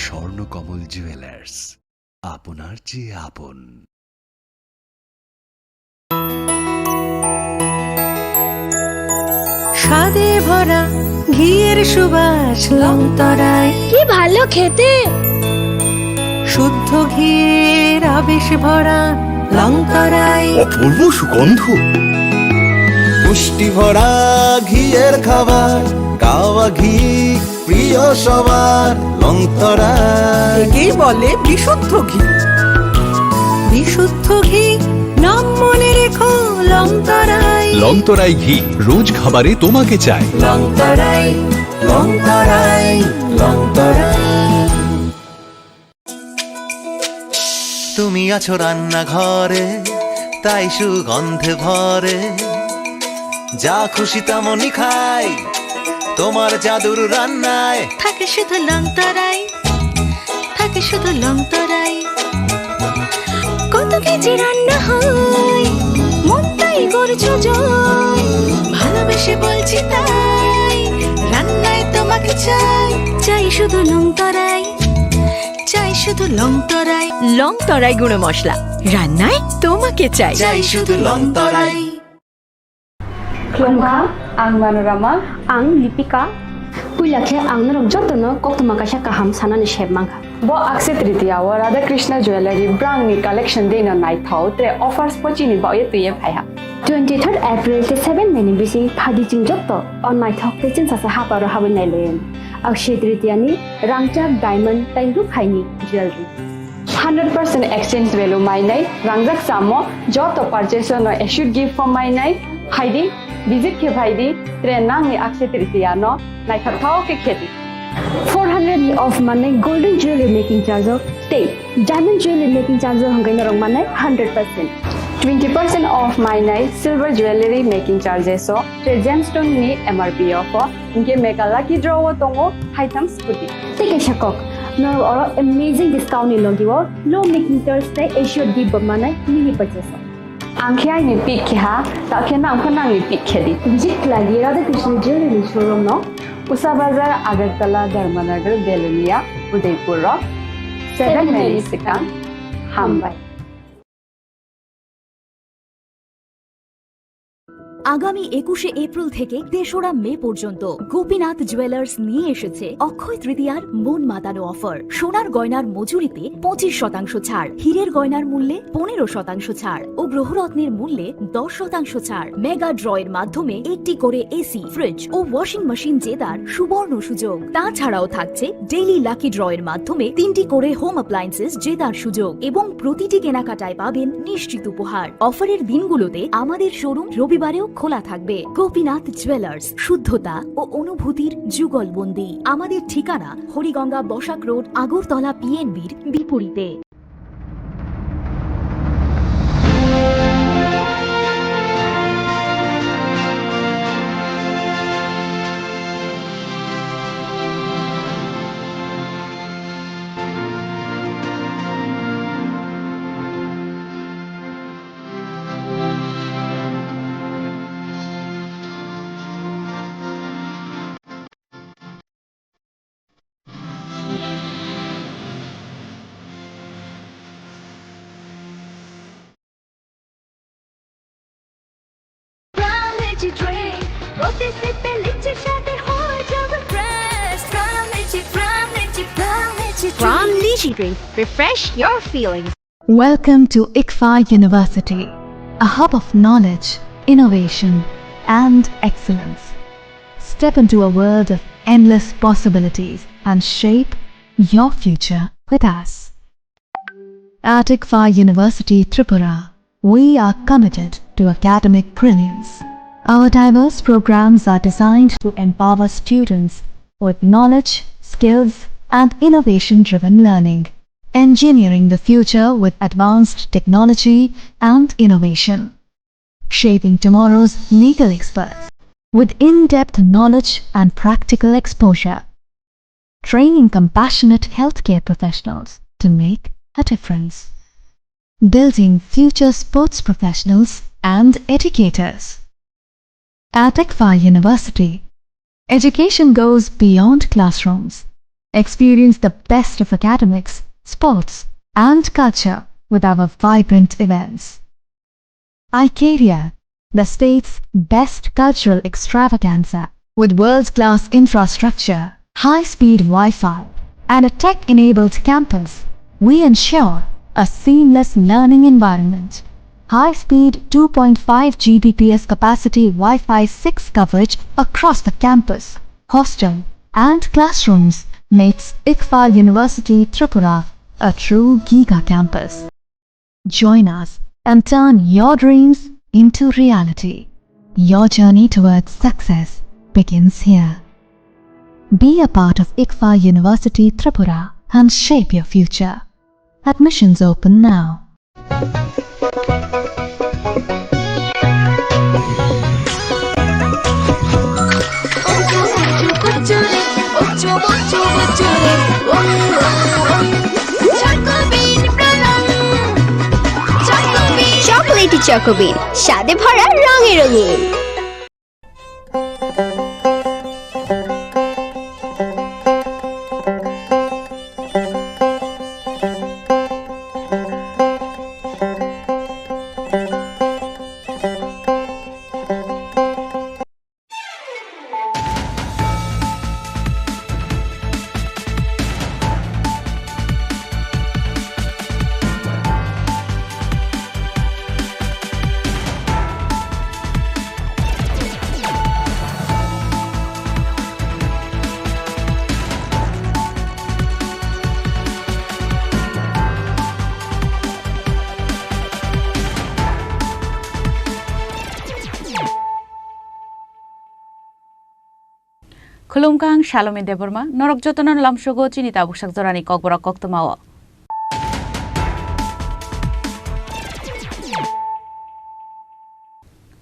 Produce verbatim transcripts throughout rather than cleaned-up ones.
স্বর্ণকমল জুয়েলার্স, আপনার যে আপন। স্বাদে ভরা ঘিয়ের সুবাস লংতরাই। কি ভালো খেতে! শুদ্ধ ঘিয়ের আবেশ ভরা লংতরাই। অপূর্ব সুগন্ধ। পুষ্টি ভরা ঘিয়ের খাবার, গাওয়া ঘি প্রিয় সবার, লংতরাই। একেই বলে বিশুদ্ধ ঘি। বিশুদ্ধ ঘি, নাম মনে রেখো, লংতরাই। লংতরাই ঘি, রোজ খাবারে তোমাকে চাই। লংতরাই, লংতরাই, লংতরাই। তুমি আছো রান্নাঘরে, তাই সুগন্ধে ভরে। যা খুশি তেমনই খাই, তোমার জাদুর রান্নায়। থাকে শুধু লংতরাই, থাকে শুধু লংতরাই। কত কেজি রান্না হয়, মনটাই করছো জয়। ভালোবেসে বলছি তাই, রান্নায় তোমাকে চাই। চাই শুধু লংতরাই, চাই শুধু লংতরাই। লংতরাই গুঁড়ো মশলা, রান্নায় তোমাকে চাই। চাই শুধু লংতরাই। Khulumkha, ang Manorama. Ang Lipika. Puila khe ang norok jotono koktwma kaisa kaham sanani sep mankha. Bo Akshaya Tritiya o Radha Krishna Jewellery brangni collection deino naithok, tre offers bo chini bagwi twiwi phaiha. Twenty-third April tei seven May ni bising phadi chwng joto o naithok tei chwngsacha haparo habwi nailaio. Akshaya Tritiya ni rangchak, diamond tei rukhaini jewellery. Hundred percent exchange value mainai, rangjak chamo joto purchase no assured gift bo mainai. Phaidi, visit khe phaidi, tre nangni Akshaya Tritiya no naithokthok khe khedi. Four hundred ni off manai golden jewelry making charge o tei diamond jewelry making charge o hwnkhe norok manai hundred percent. Twenty percent off mainai silver jewelry making charges o tre gemstone ni M R P o pho. Hinkhe mega lucky draw o tongo haitham scooty. Tei kaisa kok, norok oro amazing discount ni logi o low making charge tei assured gift bo manai mini purchase o. Ang khe aini pick khe ha, ta khe nang pho nangni pick khe di. Visit khlai di Radha Krishna Jewellery showroom no, Usa Bazar, Agartala, Dharmanagar, Belonia, Udaipur o seven May ni swkang. Hambai. আগামী একুশে এপ্রিল থেকে তেসরা মে পর্যন্ত গোপীনাথ জুয়েলার্স নিয়ে এসেছে অক্ষয় তৃতীয়ার মন মাতানো অফার। সোনার গয়নার মজুরিতে পঁচিশ শতাংশ ছাড়, হীরের গয়নার মূল্যে পনেরো শতাংশ ছাড় ও গ্রহরত্নের মূল্যে দশ শতাংশ ছাড়। মেগা ড্র এর মাধ্যমে একটি করে এসি, ফ্রিজ ও ওয়াশিং মেশিন জেতার সুবর্ণ সুযোগ। তাছাড়াও থাকছে ডেইলি লাকি ড্র এর মাধ্যমে তিনটি করে হোম অ্যাপ্লায়েন্সেস জেতার সুযোগ এবং প্রতিটি কেনাকাটায় পাবেন নিশ্চিত উপহার। অফারের দিনগুলোতে আমাদের শোরুম রবিবারেও খোলা থাকবে। গোপীনাথ জুয়েলার্স, শুদ্ধতা ও অনুভূতির যুগলবন্দি। আমাদের ঠিকানা হরিগঙ্গা বসাক রোড, আগরতলা পিএনবির বিপরীতে। Prime Lychee Drink, প্রতি সিপে লিচি স্বাদে হয়ে যাবে fresh. Prime Lychee, Prime Lychee, Prime Lychee Drink. Prime Lychee Drink, refresh your feelings. Welcome to ICFAI University, a hub of knowledge, innovation, and excellence. Step into a world of endless possibilities and shape your future with us. At ICFAI University Tripura, we are committed to academic brilliance. Our diverse programs are designed to empower students with knowledge, skills, and innovation-driven learning. Engineering the future with advanced technology and innovation. Shaping tomorrow's legal experts. With in-depth knowledge and practical exposure. Training compassionate healthcare professionals to make a difference. Building future sports professionals and educators. At ICFAI University, education goes beyond classrooms. Experience the best of academics, sports, and culture with our vibrant events. Icaria, the state's best cultural extravaganza. With world-class infrastructure, high-speed Wi-Fi, and a tech-enabled campus, we ensure a seamless learning environment. High-speed two point five G B P S capacity Wi-Fi six coverage across the campus, hostel, and classrooms makes ICFAR University Tripura a true giga campus. Join us and turn your dreams into reality. Your journey towards success begins here. Be a part of ICFAR University Tripura and shape your future. Admissions open now. Chocolatey Choco Bean, স্বাদে ভরা রঙে রঙিন। Khulumkha, ang Salome Debbarma, norok jotono lamsogo chini tabuksak jorani kokborok koktwmao.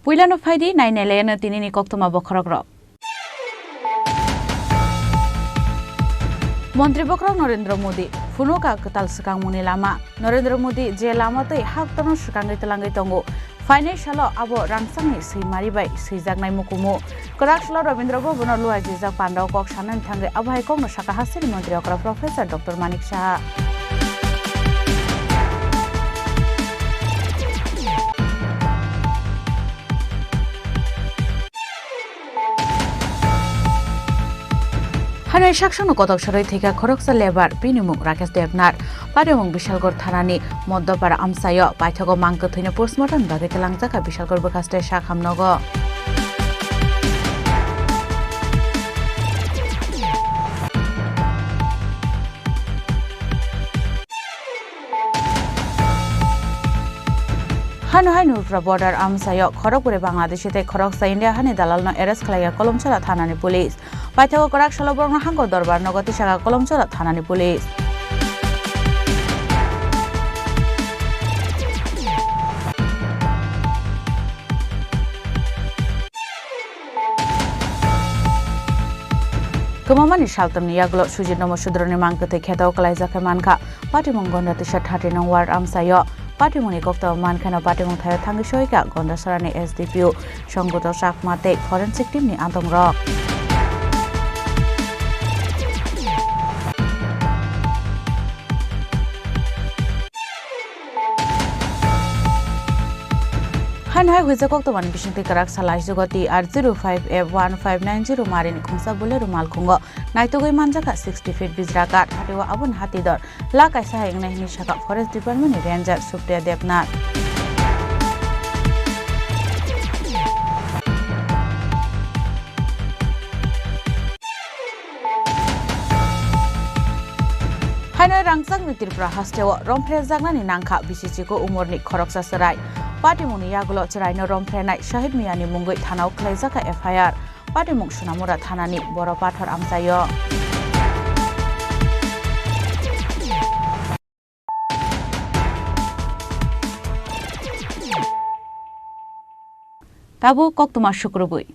Puilano phaidi, nainailayano tinini koktwma bokhorokrok. Montri bokhorok Narendra Modi, phunukha kwtal swkangmungni lama. Narendra Modi je lama twi haktorno swkangwi twlangwi tongo. Phainai salo abo rangchakni swimari bai swijaknai mukumu. Kwrak salo Rabindra Bhavan-o luaijijak pandao kok sanani thangwi abo hai kokno sakha hasteni montri okra Professor Doctor Manik Saha. Hanai saksono kotok sarwi thwikha khoroksa lebar, bini mung Rakesh Debnath. Patimung Bishalgarh thanani Modopara amchaio paithago mang kwthwino postmortem bagwi twlangjakha Bishalgarh bwkhaste sak hamnogo. Hano hai Nurpura border amchaio khorokbwrwi Bangladeshi tei khoroksa India hani dalalno arrest khlaikha Kolomchara thanani police. Paithago kwrak salo borokno hangko dorbar nogo tisakha Kolomchara thanani police. Kwmamani saltamni yagulo Sujit Nomo Sudroni mang kwthwi kheto kwlaijak khe mankha. Patimung Gonda Tisa thirty nong ward amchaio. Patimungni koktwma mankheno patimung thaio thangwi soikha Gondasarani S D P O Songbuto Chakma tei forensic team ni antongrok. Haino hai huijak koktwmani bisingtwi kwrak sal aisuk o T R zero five F one five nine zero marini khungsa Bolero malkhungo naitugwi manjakha sixty feet bijra kath, hatio aboni hati dor la kaisa hai wngnai hwnwi sakha Forest Department ni Ranger Supriya Debnath. Haino rangchakni Tripura hasteo romphrejaknani nangkha bisi chikon umorni khoroksa chwrai. Patimungni yagulo chwraino romphrenai Sahib Miyani mungwi thanao khlaijakha F I R. Patimung Sonamura thanani Boro Pathor amchaio. Tabuk koktwma sukrubwi.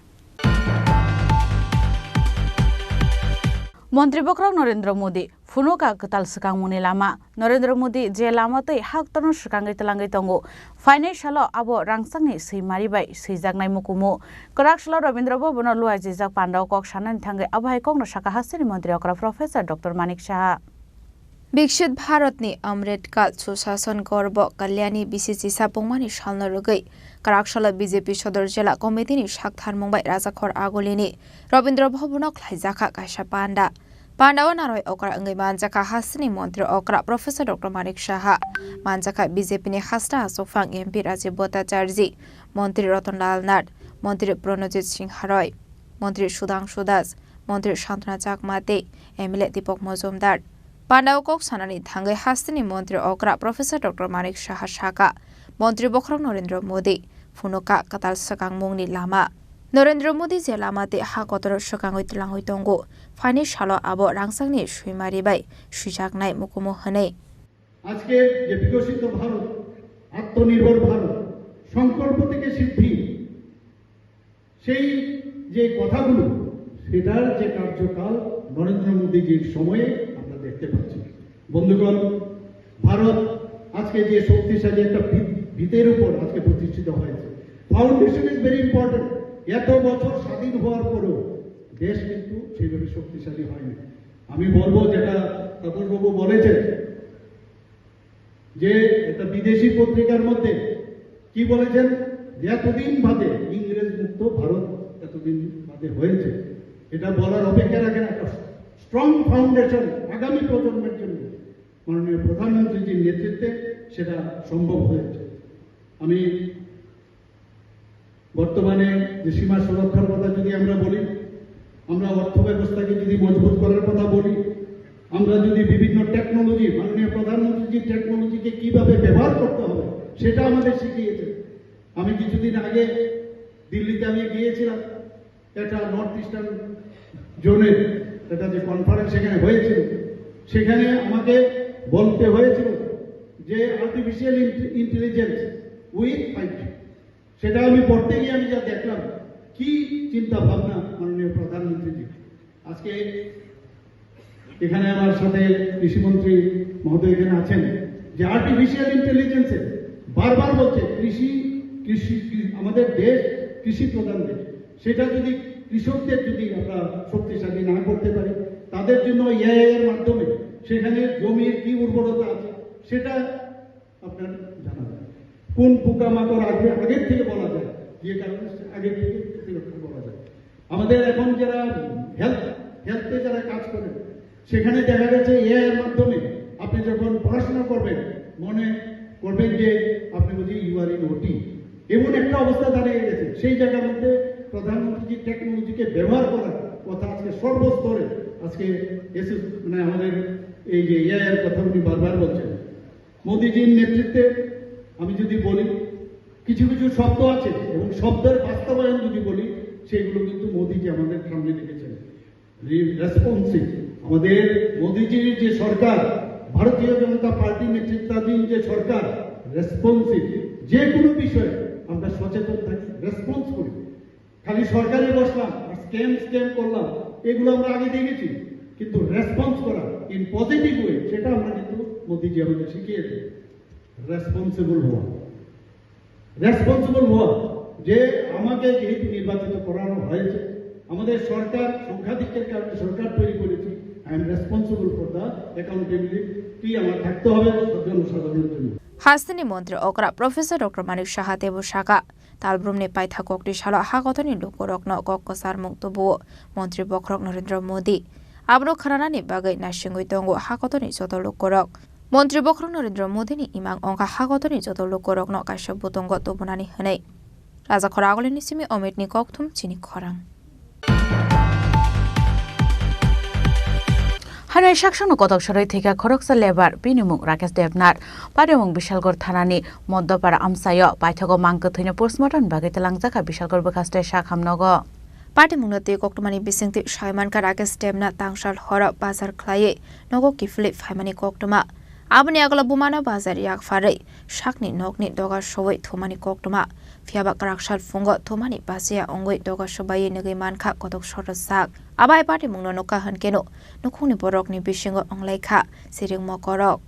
Montri Bokhorok Narendra Modi phunukha kwtal swkangmungni lama. Narendra Modi je lama tei haktorno swkangwi twlangwi tongo, phainai salo abo rangchakni swimari bai swijaknai mukumu. Kwrak salo Rabindra Bhabono luaijijak pandao kok sanani thangwi abo hai kokno sakha hasteni montri okra Professor Doctor Manik Saha. Biksit Bharatni Amrit Kal Sushasan Gorbo Kalyani bisi chisa pungmani salno rwgwi kwrak salo B J P Sodor Jila Committee-ni saktharmung bai Rajakhor Agulini Rabindra Bhabono khlaijakha kaisa panda. Pandao naroi okra wngwi manjakha hasteni montri okra Professor Doctor Manik Saha, manjakha B J P ni hasta aswkphang M P Rajiv Bhattacharjee, montri Ratan Lal Nath, montri Pranojit Singha Roy, montri Sudhangshu Das, montri Santana Chakma tei M L A Deepak Majumdar. Pandao kok sanani thangwi hasteni montri okra Professor Doctor Manik Saha sakha, Montri Bokhorok Narendra Modi phunukha kwtal swkangmungni lama. Narendra Modi je lama tei ha kotor swkangwi twlangwi tongo, phainai salo abo rangchakni swimari bai swijaknai mukumu hwnwi. আজকে যে বিকশিত ভারত, আত্মনির্ভর ভারত, সংকল্প থেকে সিদ্ধি, সেই যে কথাগুলো, সেটার যে কার্যকাল নরেন্দ্র মোদীজির সময়ে আমরা দেখতে পাচ্ছি। বন্ধুগণ, ভারত আজকে যে শক্তিশালী একটা ভিত-, ভিতের উপর আজকে প্রতিষ্ঠিত হয়েছে। Foundation is very important. এত বছর স্বাধীন হওয়ার পরেও দেশ কিন্তু সেইভাবে শক্তিশালী হয়নি। আমি বলবো, যেটা তাপসবাবু বলেছেন, যে একটা বিদেশি পত্রিকার মধ্যে কি বলেছেন, যে এতদিন বাদে, ইংরেজ মুক্ত ভারত এতদিন বাদে হয়েছে, এটা বলার অপেক্ষা রাখে না। একটা স্ট্রং ফাউন্ডেশন আগামী প্রজন্মের জন্য মাননীয় প্রধানমন্ত্রীজির নেতৃত্বে সেটা সম্ভব হয়েছে। আমি বর্তমানে যে সীমা সুরক্ষার কথা যদি আমরা বলি, আমরা অর্থ ব্যবস্থাকে যদি মজবুত করার কথা বলি, আমরা যদি বিভিন্ন টেকনোলজি, মাননীয় প্রধানমন্ত্রী যে টেকনোলজিকে কিভাবে ব্যবহার করতে হবে, সেটা আমাদের শিখিয়েছে। আমি কিছুদিন আগে দিল্লিতে আমি গিয়েছিলাম, একটা নর্থ ইস্টার্ন জোনের একটা যে কনফারেন্স সেখানে হয়েছিল, সেখানে আমাকে বলতে হয়েছিল যে artificial intelligence with five G. সেটা আমি পড়তে গিয়ে আমি যা দেখলাম, কি চিন্তা ভাবনা মাননীয় প্রধানমন্ত্রীজি। আজকে এখানে আমার সাথে কৃষিমন্ত্রী মহোদয় এখানে আছেন, যে আর্টিফিশিয়াল ইন্টেলিজেন্সে বারবার বলছে কৃষি, কৃষি, কৃ-, আমাদের দেশ কৃষি প্রধান দেশ, সেটা যদি কৃষকদের যদি আমরা শক্তিশালী না করতে পারি, তাদের জন্য এআই এর মাধ্যমে সেখানে জমির কি উর্বরতা আছে সেটা আপনার জানা যায়। কোন পোকামাকড় আসবে আগের থেকে বলা যায়, যে কারণে আগের থেকে প্রতিরক্ষা করা যায়। আমাদের এখন যারা হেলথ, হেলথে যারা কাজ করেন, সেখানে দেখা গেছে এআই এর মাধ্যমে আপনি যখন পড়াশোনা করবেন, মনে করবেন যে আপনি বুঝি ইউ আর ইন ওটি, এমন একটা অবস্থা দাঁড়িয়ে গেছে। সেই জায়গার মধ্যে প্রধানমন্ত্রী যে টেকনোলজিকে ব্যবহার করার কথা আজকে সর্বস্তরে আজকে এসে, মানে, আমাদের এই যে এআই এর কথা উনি বারবার বলছেন, মোদিজির নেতৃত্বে আমি যদি বলি, কিছু কিছু শব্দ আছে এবং শব্দের বাস্তবায়ন যদি বলি, সেগুলো কিন্তু মোদিজি আমাদের সামনে রেখেছেন। রেসপন্সিভ। আমাদের মোদিজির যে সরকার, ভারতীয় জনতা পার্টি নেতৃত্বাধীন যে সরকার, রেসপন্সিভ। যে কোনো বিষয়ে আমরা সচেতন থাকি, রেসপন্স করি। খালি সরকারে বসলাম আর স্ক্যাম স্ক্যাম করলাম, এগুলো আমরা আগে দেখেছি, কিন্তু রেসপন্স করা ইন পজিটিভ ওয়ে, সেটা আমরা কিন্তু মোদিজি আমাদের শিখিয়েছে। রেসপন্সিবল হওয়া, রেসপন্সিবল হওয়া, যে আমাকে যেহেতু নির্বাচিত করানো হয়েছে, আমাদের সরকার সংখ্যাধিক্যের কারণে সরকার তৈরি করেছি, I am responsible for the accountability আমার থাকতে হবে জনসাধারণের জন্য। Hasteni montri okra Professor Doctor Manik Saha teibo sakha, talbrumni paithak kokni salo ha kotorni lukurokno kok kwcharmung tubuo montri bokhorok Narendra Modi. Abono khwnanani bagwi naisingwi tongo ha kotorni joto lukurok. Montri bokhorok Narendra Modini imang wngkha ha kotorni joto lukurokno kaisa butongo tubunani hwnwi. Raja Khoragulini simi Omitni kokthum chini khorang. Hanai saksono kotok sarwi thwikha khoroksa lebar, bini mung Rakesh Debnath. Patimung Bishalgarh thanani Moddopara amchaio paithago mang kwthwino postmortem bagwi twlangjakha Bishalgarh bwkhaste sak hamnogo. Patimungno twi koktwmani bisingtwi saimankha Rakesh Debnath tangsal horo bazar khlaiwi nogo kiphilwi phaimani koktwma. Aboni yagulo bumano bazar yakpharwi sakni nokni doga sowi thumani koktwma. Phiyaba kwrak sal phungo thumani bachaya wngwi doga sobai nugwi mankha kotok sotosak. Abai patimungno nukha hwnkeno nukhungni borokni bisingo wnglaikha chiring mokorok.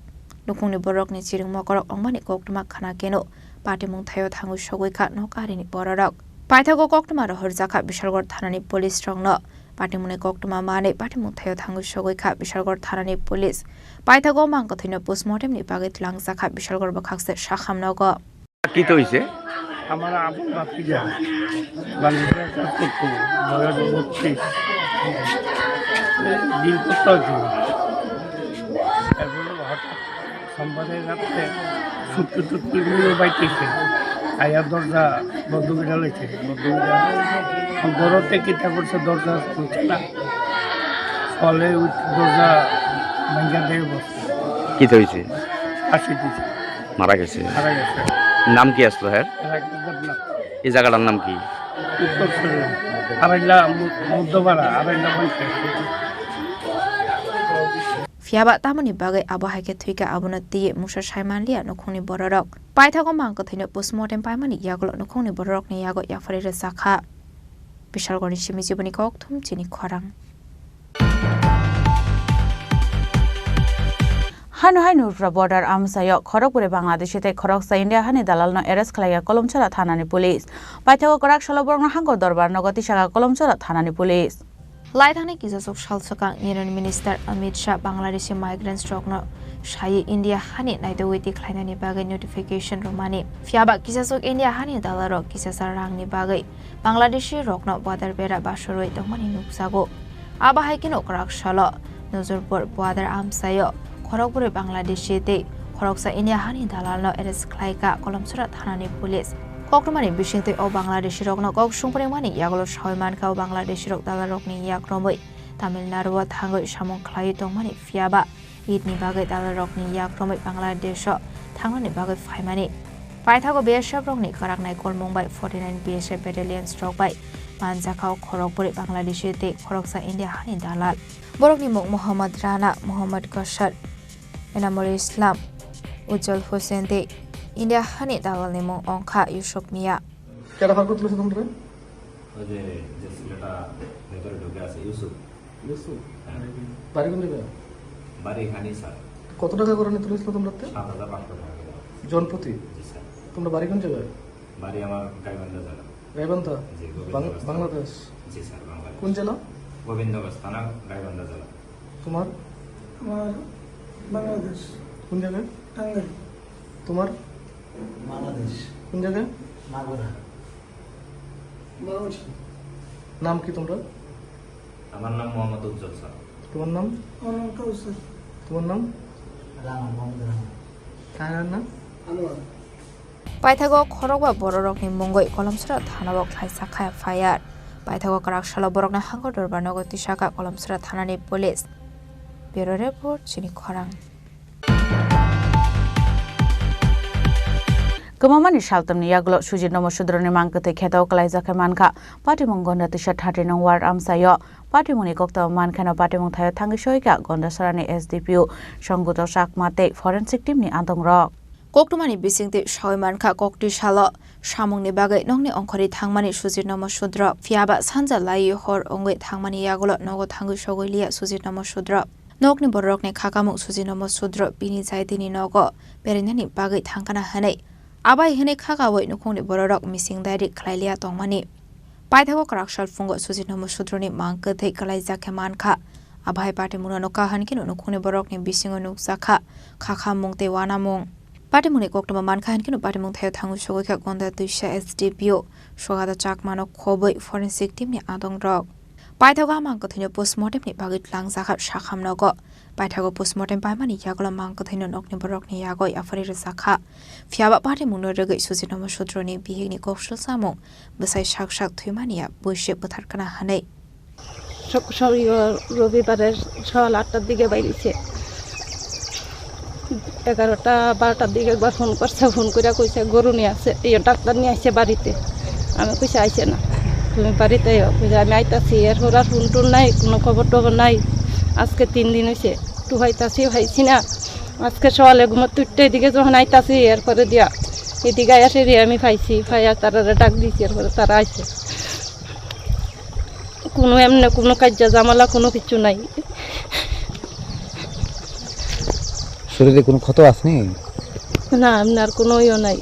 Nukhungni borokni chiring mokorok wngmani koktwma khna keno patimung thaio thangwi sogwi kha nok arini bororok. Paithago koktwma rohorjakha Bishalgarh thanani police rokno. Patimungni koktwma manwi patimung thaio thangwi sogwi kha Bishalgarh thanani police. Paithago mangkwthwino postmortemni bagwi twlangjakha Bishalgarh bwkhakse sakham nogo. কি তো হইছে? আমার আপন ভাতিজা, বালিকা করতো, বয়স বত্রিশ। দিন করতে হয়েছিল। এরপরে হঠাৎ সোমবারে রাত্রে সুটকি টুটকি নিয়ে বাইতেছে। আয়া দরজা বন্ধ করে লাইছে। বন্ধ করে ঘরতে কিতা করছে, দরজা খুলছে না। ফলে ওই দরজা ভাঙ্গা দিয়ে বসছে। কি তো হইছে? ফাঁসি দিছে। মারা গেছে। মারা গেছে। নাম কি আসলো হ্যাঁ? রাকেশ দেবনাথ। এই জায়গাটার নাম কি? উত্তর শরীর। আড়াইলা মু-, মধ্যপাড়া, আড়াইলা panchayat. Phiyaba tamoni bagwi abo hai khe thwikha, abono twiwi mungsa sai manliya nukhungni bororok. Paithago mangkwthwino postmortem paimani yagulo nukhungni bororokni yago yapharwi rwjakha. Bishalgarhni simi jiboni kokthum chini khorang. Hano hai Nurpura border amchaio khorokbwrwi Bangladeshi tei khoroksa India hani dalalno arrest khlaiya Kolomchara thanani police. Paithago kwrak salo borokno hangkor dorbar nogo tisakha Kolomchara thanani police. Laithangni kisasok sal swkang Union Minister Amit Shah Bangladeshi migrants rokno sawi India hani naitugwi tikhlainani bagwi notification rwmani. Phiyaba kisasok India hani dalalrok kisasa rangni bagwi Bangladeshi rokno border bera basurwi tongmani nukjago. Abo hai kheno kwrak salo Nuzurpur border amchaio khorokbwrwi Bangladeshi tei khoroksa India hani dalalno arrest khlaikha Kolomchara thanani police. Koktwmani bisingtwi o Bangladeshi rokno kok sungpringmani yagulo sawi mankha o Bangladeshi rok dalalrokni yak romwi Tamil Nadu o thangwi samung khlaiwi tongmani, phiyaba Eid ni bagwi dalalrokni yak romwi Bangladesh o thangnani bagwi phaimani. Paithago B S F rokni kwrak naikolmung bai forty nine B S F battalions rok bai manjakha o khorokbwrwi Bangladeshi tei khoroksa India hani dalal. Borokni mung Mohammad Rana, Mohammad Kosar, Enamul Islam, Ujjal Hussain tei India hani dalalni mung wngkha Yusuf Mia. কেডা ফারুক তুলেছে তোমরা? ওই যে, যে ছেলেটা ভেতরে ঢুকে আছে, ইউসুফ। ইউসুফ? হ্যাঁ। বাড়ি কোন জায়গায়? বাড়ি এখানেই, স্যার। কত টাকা করে নিয়ে তুলেছিল তোমরা? সাত হাজার পাঁচশো টাকা করে। জনপ্রতি? জি, স্যার। তোমরা বাড়ি কোন জায়গায়? বাড়ি আমার গাইবান্ধা জেলা। গাইবান্ধা? জি, গোবিন্দগঞ্জ বাং-, থানা। বাংলাদেশ? জি, স্যার, বাংলাদেশ। কোন জেলা? গোবিন্দগঞ্জ থানা, গাইবান্ধা জেলা। তোমার? আমার বাংলাদেশ। কোন জায়গায়? টাঙ্গাইল। তোমার? বাংলাদেশ। কোন জায়গায়? মাগুরা। বাংলাদেশ। নাম কি তোমরা? আমার নাম মোহাম্মদ উজ্জ্বল স্যার। তোমার নাম? আমার নাম কাউসার। তোমার নাম? রানা, মোহাম্মদ রানা। তার নাম? Anwar. Paithago khorokba bororokni mungwi Kolomsora thanao khlaijak kha F I R. Paithago kwrak salo borokno hangkor dorbar nogo tisakha Kolomsora thanani police. Bureau report, chini khorang. Kwmamani saltamni yagulo Sujit Nomo Sudroni mang kwthwi kheto kwlaijak khe mankha. Patimung Gonda Tisa thirty nong ward amchaio patimungni koktwma mankheno patimung thaio thangwi soikha Gondasarani S D P O Songguto Chakma tei forensic team ni adongrok. Koktwmani bisingtwi sawi mankha, kokti salo samungni bagwi nokni ongkhorwi thangmani Sujit Nomo Sudro. Phiyaba sanja lai hor wngwi thangmani yagulo nogo thangwi sogwi liya Sujit Nomo Sudro. Nokni bororokni khakamung Sujit Nomo Sudro bini jaitini nogo berainani bagwi thangkhana hwnwi. Abai hwnwi khakaui nukhungni bororok mising dairik khlai liya tongmani. Paithago kwrak sal phungo Sujit Nomo Sudroni mang kwthwi kwlaijak khe mankha. Abo hai patimungno nukha hwn kheno nukhungni borokni bisingo nukjakha khakhamung tei uanamung. Patimungni koktwma mankha hwn kheno patimung thaio thangwi sogwi kha Gonda Twisa S D P O Sogata Chakmano khobwi forensic team ni adongrok. Paithago a mang kwthwino postmortem ni bagwi twlangjakha sakham nogo. Paithago postmortem paimani yagulo mang kwthwino nokni borokni yago yapharwi rwjakha. Phiyaba patimungno rwgwi Sujit Nomo Sudroni bihikni koksul samung bwsai sak sak thwimani ya buisi bwtharkna hwnwi. সব, সব ইয়ে রবিবারের সকাল আটটার দিকে বাইরেছে। এগারোটা বারোটার দিকে একবার ফোন করছে, ফোন করে কইছে গরু নিয়ে আসছে, ইয়ে ডাক্তার নিয়ে আসছে বাড়িতে। আমি কইছি আইছে না, তুমি বাড়িতে আইও। কইছে আমি আইতাছি, এরপর আর ফোন টোন নাই, কোনো খবর টবর নাই। আজকে তিন দিন হয়েছে, একটু হইতাছি, হইছি না। আজকে সকালে ঘুমোতে উঠতে এদিকে যখন আইতাছি, এরপরে দিয়া এদিকে আয়া সেরে আমি পাইছি, পাইয়া তারা ডাক দিছি, এরপরে তারা আইছে। কোনো এমনি কোনো কাজ্জা ঝামেলা কোনো কিছু নাই। শরীরে কোনো ক্ষত আসেনি? না, এমনি আর কোনো ইয়ে নাই।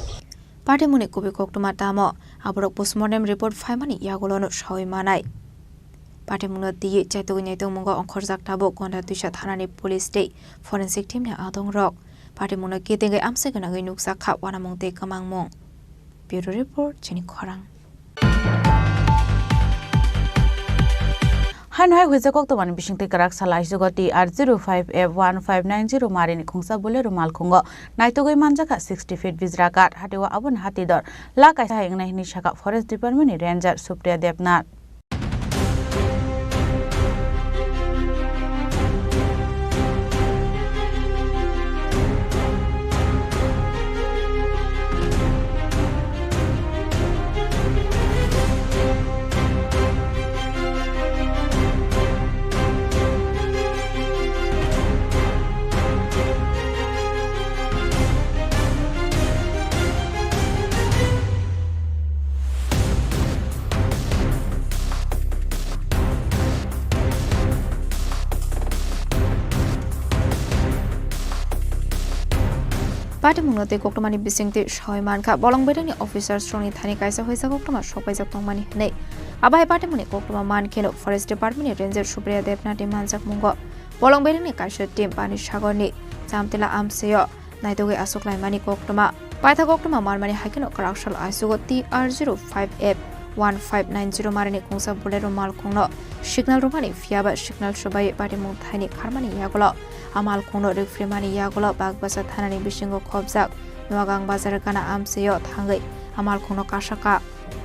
Patimungni kubui koktwma tamo, aborok postmortem report phaimani yagulono sawi manai. Patimungno twiwi chaitugwi naitugmungo ongkhorjak tabuk Gonda Twisa thanani police tei forensic teamni adongrok. Patimungno kitingwi amchai gwnangwi nukjak kha uanamung tei kwmangmung. Bureau report, chini khorang. Haino hai huijak koktwmani bisingtwi kwrak sal aisugo T R zero five F one five nine zero marini khungsa Bolero malkhungo naitugwi manjakha sixty feet bijra kath, hatio aboni hati dor lakh kaisa hai wngnai hwnwi sakha Forest Department ni Ranger Supriya Debnath. Patimungno tei koktwmani bisingtwi sawi mankha, bolong berengni officers rokni thani kaisa huisa koktwma sokpaijak tongmani hwnwi. Abo hai patimungni koktwma mankheno Forest Department ni Ranger Supriya Debnath ni manjakmungo bolong berengni kaisa team Pani Sagor ni Chamtila amchaio naitugwi achuklaimani koktwma. Paithak koktwma manmani hai kheno kwrak sal aisugo T R zero five F one five nine zero marini khungsa Bolero malkhungno signal rwmani, phiyaba signal swbaiwi patimung thaini kharmani yagulo a malkhungno rwphrimani yagulo Bakbasa thanani bisingo khobjak Noagang bazar gana amchaio thangwi a malkhungno kasakha.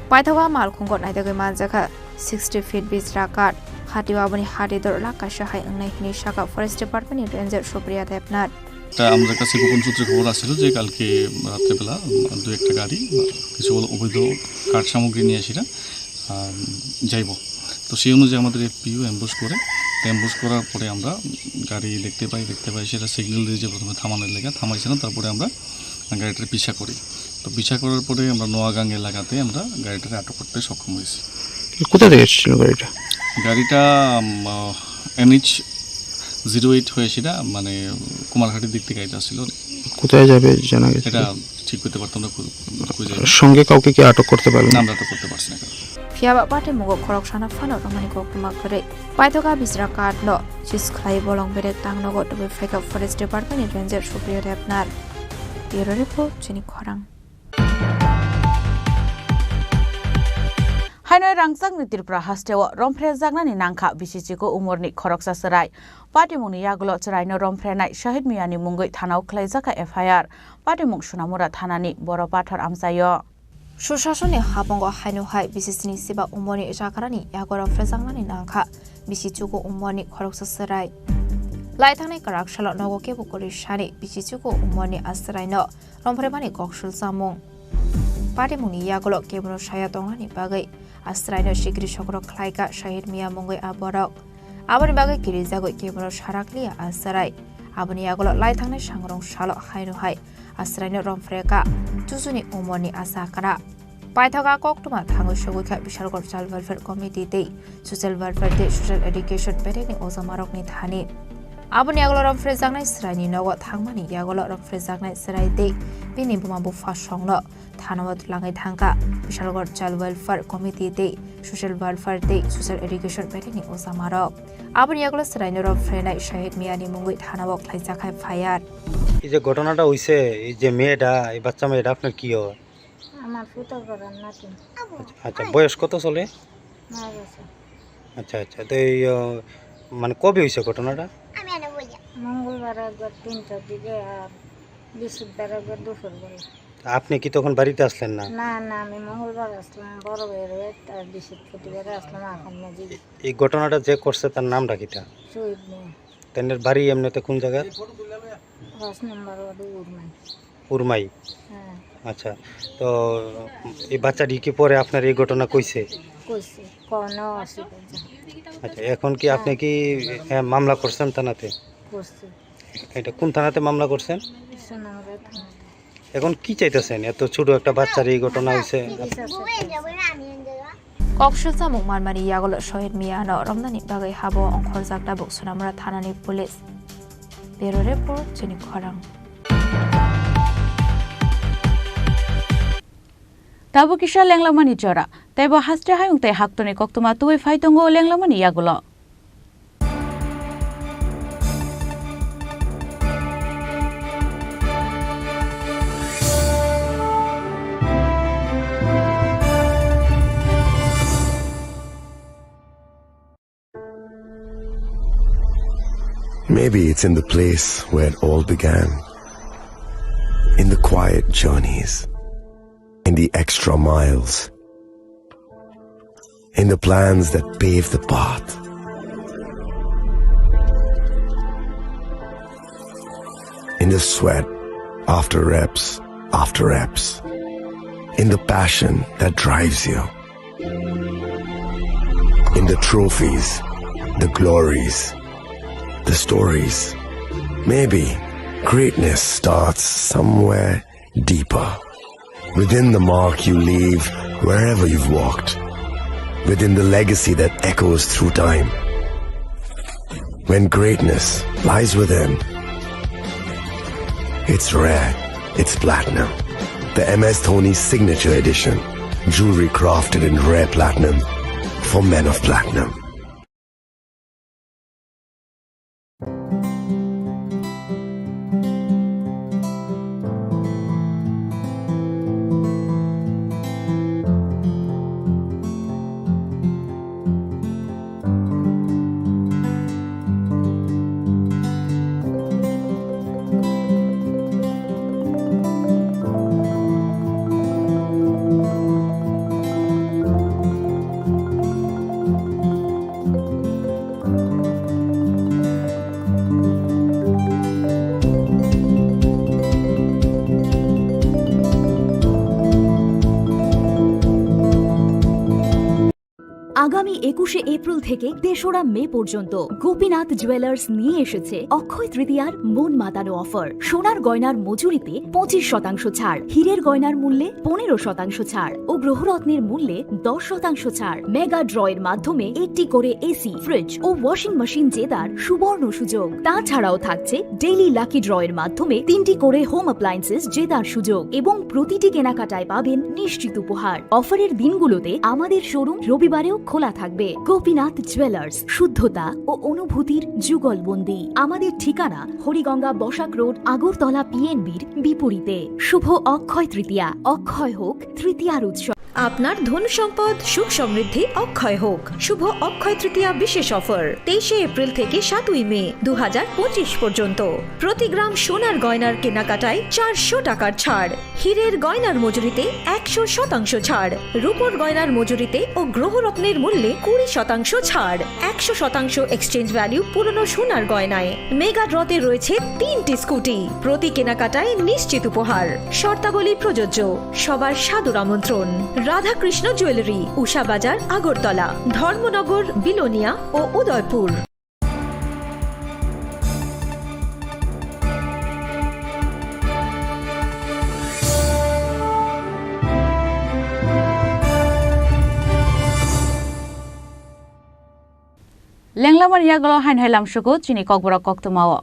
Paithago a malkhungo naitugwi manjakha sixty feet bijra kath, hatio aboni hati dor lakh kaisa hai wngnai hwnwi sakha Forest Department ni Ranger Supriya Debnath. একটা আমাদের কাছে গোপন সূত্রে খবর আসছিল যে কালকে রাত্রেবেলা, উম, দু একটা গাড়ি, আহ, কিছু অবৈধ কাঠ সামগ্রী নিয়ে সেটা, আহ, যাইব। তো সেই অনুযায়ী আমাদের এফপিও অ্যাম্বুশ করে, তো অ্যাম্বুশ করার পরে আমরা গাড়ি দেখতে পাই, দেখতে পাই সেটা সিগন্যাল দিয়ে যে প্রথমে থামানোর লেগে থামাইছিলাম, তারপরে আমরা গাড়িটার পিছা করি। তো পিছা করার পরে আমরা নোয়াগাং এলাকাতে আমরা গাড়িটাকে আটক করতে সক্ষম হয়েছি। কোথা থেকে এসেছিল গাড়িটা? গাড়িটা, উম, আহ, এনএইচ জিরো এইট হয়ে সেটা, মানে, কুমারঘাটের দিক থেকে এটা আসছিল। কোথায় যাবে জানা গেছে? এটা ঠিক করতে পারতাম না, কো-, কই যাবে। সঙ্গে কাউকে কি আটক করতে পারলেন? না, আমরা আটক করতে পারছি না কাউকে। Phiyaba patimung o khoroksano phano romani koktwma kwrwi. Paithago a bijra kath no seize khlai bolong berek tangnogo tubui phaikha Forest Department ni Ranger Supriya Debnath. Bureau report, chini khorang. Haino rangchakni Tripura hasteo romphrejaknani nangkha bisi chikung umorni khoroksa chwrai. Patimungni yagulo chwraino romphrenai Shahid Miyani mungwi thanao khwlaijakha F I R. Patimung Sonamura thanani Boro Pathor amchaio. Susasonni hapungo haino hai bisi sini siba umorni chakrani yago romphrejaknani nangkha bisi chikung umorni khoroksa chwrai. Laithangnai kwrak salo nogo kebo kwrwi sani bisi chikung umorni a chwraino romphrebani kok sulchamung. Patimungni yagulo kebono saya tongnani bagwi a chwraino sikri sokro khlaikha Shahid Miya mungwi a borok. Aboni bagwi kirijagwi kebono sarakliya a chwrai. Aboni yagulo laithangnai sangrong salo haino hai a chwraino romphrekha chusuni umorni a chakra. Paithago a koktwma thangwi sogwi kha Bishalgarh Child Welfare Committee tei Social Welfare tei Social Education bedekni ojamarokni thani. Aboni yagulo romphrejaknai chwraini nogo thangmani yagulo romphrejaknai chwrai tei bini buma bupha songno thanao twlangwi thangkha Bishalgarh Child Welfare Committee tei Social Welfare tei Social Education bedekni ojamarok. Aboni yagulo chwraino romphrwnai Shahid Miyani mungwi thanao khlaijakha F I R. এই যে ঘটনাটা হইছে, এই যে মেয়েটা, এই বাচ্চা মেয়েটা আপনার কি হয়? আমার ফুটো করার নাতি। আচ্ছা, আচ্ছা, বয়স কত চলে? নয় বছর। আচ্ছা, আচ্ছা, তো এই, আহ, মানে কবে হইছে ঘটনাটা? মঙ্গলবার একবার তিনটার দিকে আর বৃহস্পতিবার একবার দুপুর বেলা। আপনি কি তখন বাড়িতে আসলেন না? না, না, আমি মঙ্গলবার আসলাম, বড় ভাইয়ের বাড়িতে, আর বৃহস্পতিবারে আসলাম, এখন না যাই। এই ঘটনাটা যে করছে তার নামটা কিটা? শহীদ মিয়া। তাদের বাড়ি এমনিতে কোন জায়গা? পাঁচ নম্বর ওয়ার্ডে উরমাই। উরমাই? হ্যাঁ। আচ্ছা, তো এই বাচ্চাটি কি পরে আপনার এই ঘটনা কইছে? কইছে, কোনো অসুবিধা নেই। আচ্ছা, এখন কি আপনি কি, আহ, মামলা করছেন থানাতে? করছি। এটা কোন থানাতে মামলা করছেন? এখন কি চাইতেছেন? এত ছোট একটা বাচ্চার এই ঘটনা হয়েছে। Koksilsa mung manmani yagulo Shohid Miano romnani bagwi habo ongkhorjak tabuk Sonamura thanani police. Bureau report, chini khorang. Tabuk kisa lenglamani jora, teibo haste hayung tei haktorni koktwma tubui phai tongo lenglamani yagulo. Maybe it's in the place where it all began. In the quiet journeys, in the extra miles, in the plans that pave the path, in the sweat after reps after reps, in the passion that drives you. In the trophies, the glories, the stories. Maybe greatness starts somewhere deeper. Within the mark you leave wherever you've walked. Within the legacy that echoes through time. When greatness lies within, it's rare, it's platinum. The M S Dhoni Signature Edition. Jewelry crafted in rare platinum for men of platinum. আগামী একুশে এপ্রিল থেকে তেসরা মে পর্যন্ত গোপীনাথ জুয়েলার্স নিয়ে এসেছে অক্ষয় তৃতীয়ার মন মাতানো অফার। সোনার গয়নার মজুরিতে পঁচিশ শতাংশ ছাড়, হীরের গয়নার মূল্যে পনেরো শতাংশ ছাড় ও গ্রহরত্নের মূল্যে দশ শতাংশ ছাড়। মেগা ড্রয়ের মাধ্যমে একটি করে এসি, ফ্রিজ ও ওয়াশিং মেশিন জেতার সুবর্ণ সুযোগ। তাছাড়াও থাকছে ডেইলি লাকি ড্রয়ের মাধ্যমে তিনটি করে হোম অ্যাপ্লায়েন্সেস জেতার সুযোগ এবং প্রতিটি কেনাকাটায় পাবেন নিশ্চিত উপহার। অফারের দিনগুলোতে আমাদের শোরুম রবিবারেও খোলা থাকবে। গোপীনাথ জুয়েলার্স, শুদ্ধতা ও অনুভূতির যুগলবন্দি। আমাদের ঠিকানা হরিগঙ্গা বসাক রোড, আগরতলা পিএনবির বিপরীতে। শুভ অক্ষয় তৃতীয়া, অক্ষয় হোক তৃতীয়ার উৎসব। আপনার ধন সম্পদ সুখ সমৃদ্ধি অক্ষয় হোক। শুভ অক্ষয় তৃতীয়া বিশেষ অফার তেইশে এপ্রিল থেকে সাতই মে দু হাজার পঁচিশ পর্যন্ত। প্রতি গ্রাম সোনার গয়নার কেনাকাটায় চারশো টাকার ছাড়। হীরের গয়নার মজুরিতে একশো শতাংশ ছাড়, রূপোর গয়নার মজুরিতে ও গ্রহরত্নের মূল্যে কুড়ি শতাংশ ছাড়, একশো শতাংশ এক্সচেঞ্জ ভ্যালু পুরনো সোনার গয়নায়। মেগা ড্রতে রয়েছে তিনটি স্কুটি, প্রতি কেনাকাটায় নিশ্চিত উপহার। শর্তাবলী প্রযোজ্য। সবার সাদর আমন্ত্রণ। রাধাকৃষ্ণ জুয়েলারি, উষা বাজার, আগরতলা, ধর্মনগর, বিলোনিয়া ও Udaipur. Lenglamani yagulo haino hai lamsugo chini kokborok koktwmao.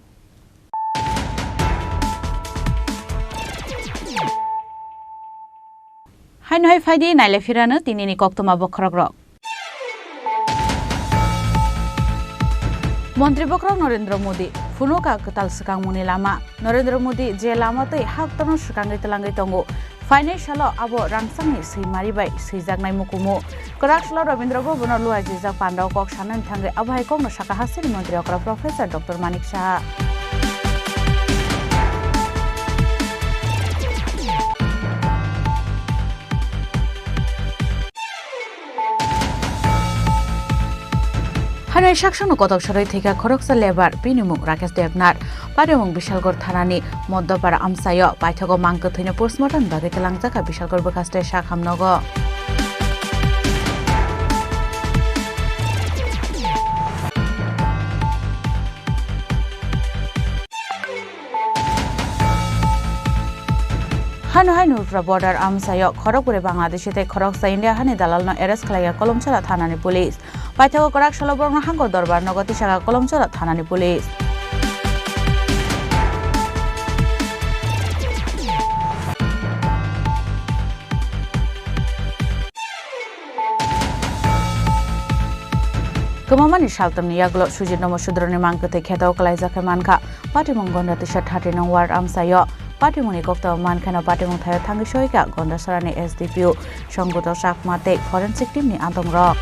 Haino hai phaidi naile phirano tinini koktwma bokhorokrok. Montri bokhorok Narendra Modi, phunukha kwtal swkangmungni lama. Narendra Modi je lama tei haktorno swkangwi twlangwi tongo. Phainai salo abo rangchakni swimari bai swijaknai mukumu. Kwrak salo Rabindra Bhavan-o luaijak pandao kok sanani thangwi abo hai kokno sakha hasteni montri okra Professor Doctor Manik Saha. Hanai saksano kotok sarwi thwikha khoroksa lebar, bini mung Rakesh Debnar. Parimung Bishalgarh thanani Moddopara amchaio paithago mang kwthwino postmortem bagwi twlangjakha Bishalgarh bwkhaste sak hamnogo. Hano hai Nupra border amchaio khorokbwrwi Bangladeshi tei khoroksa India hani dalalno arrest khlaiya Kolomchara thanani police. Paithago kwrak salo borokno hangko dorbar nogo tisaka Kolomchara thanani police. Kwmamani saltamni yagulo Sujit Nomo Sudroni mang kwthwi kheto kwlaijak khe mankha. Patimung Gonda Tisa thirty nong ward amchaio. Patimungni koktwma mankheno patimung thaio thangwi soika Gondasarani S D P O Songbuto Chakma tei forensic team ni antongrok.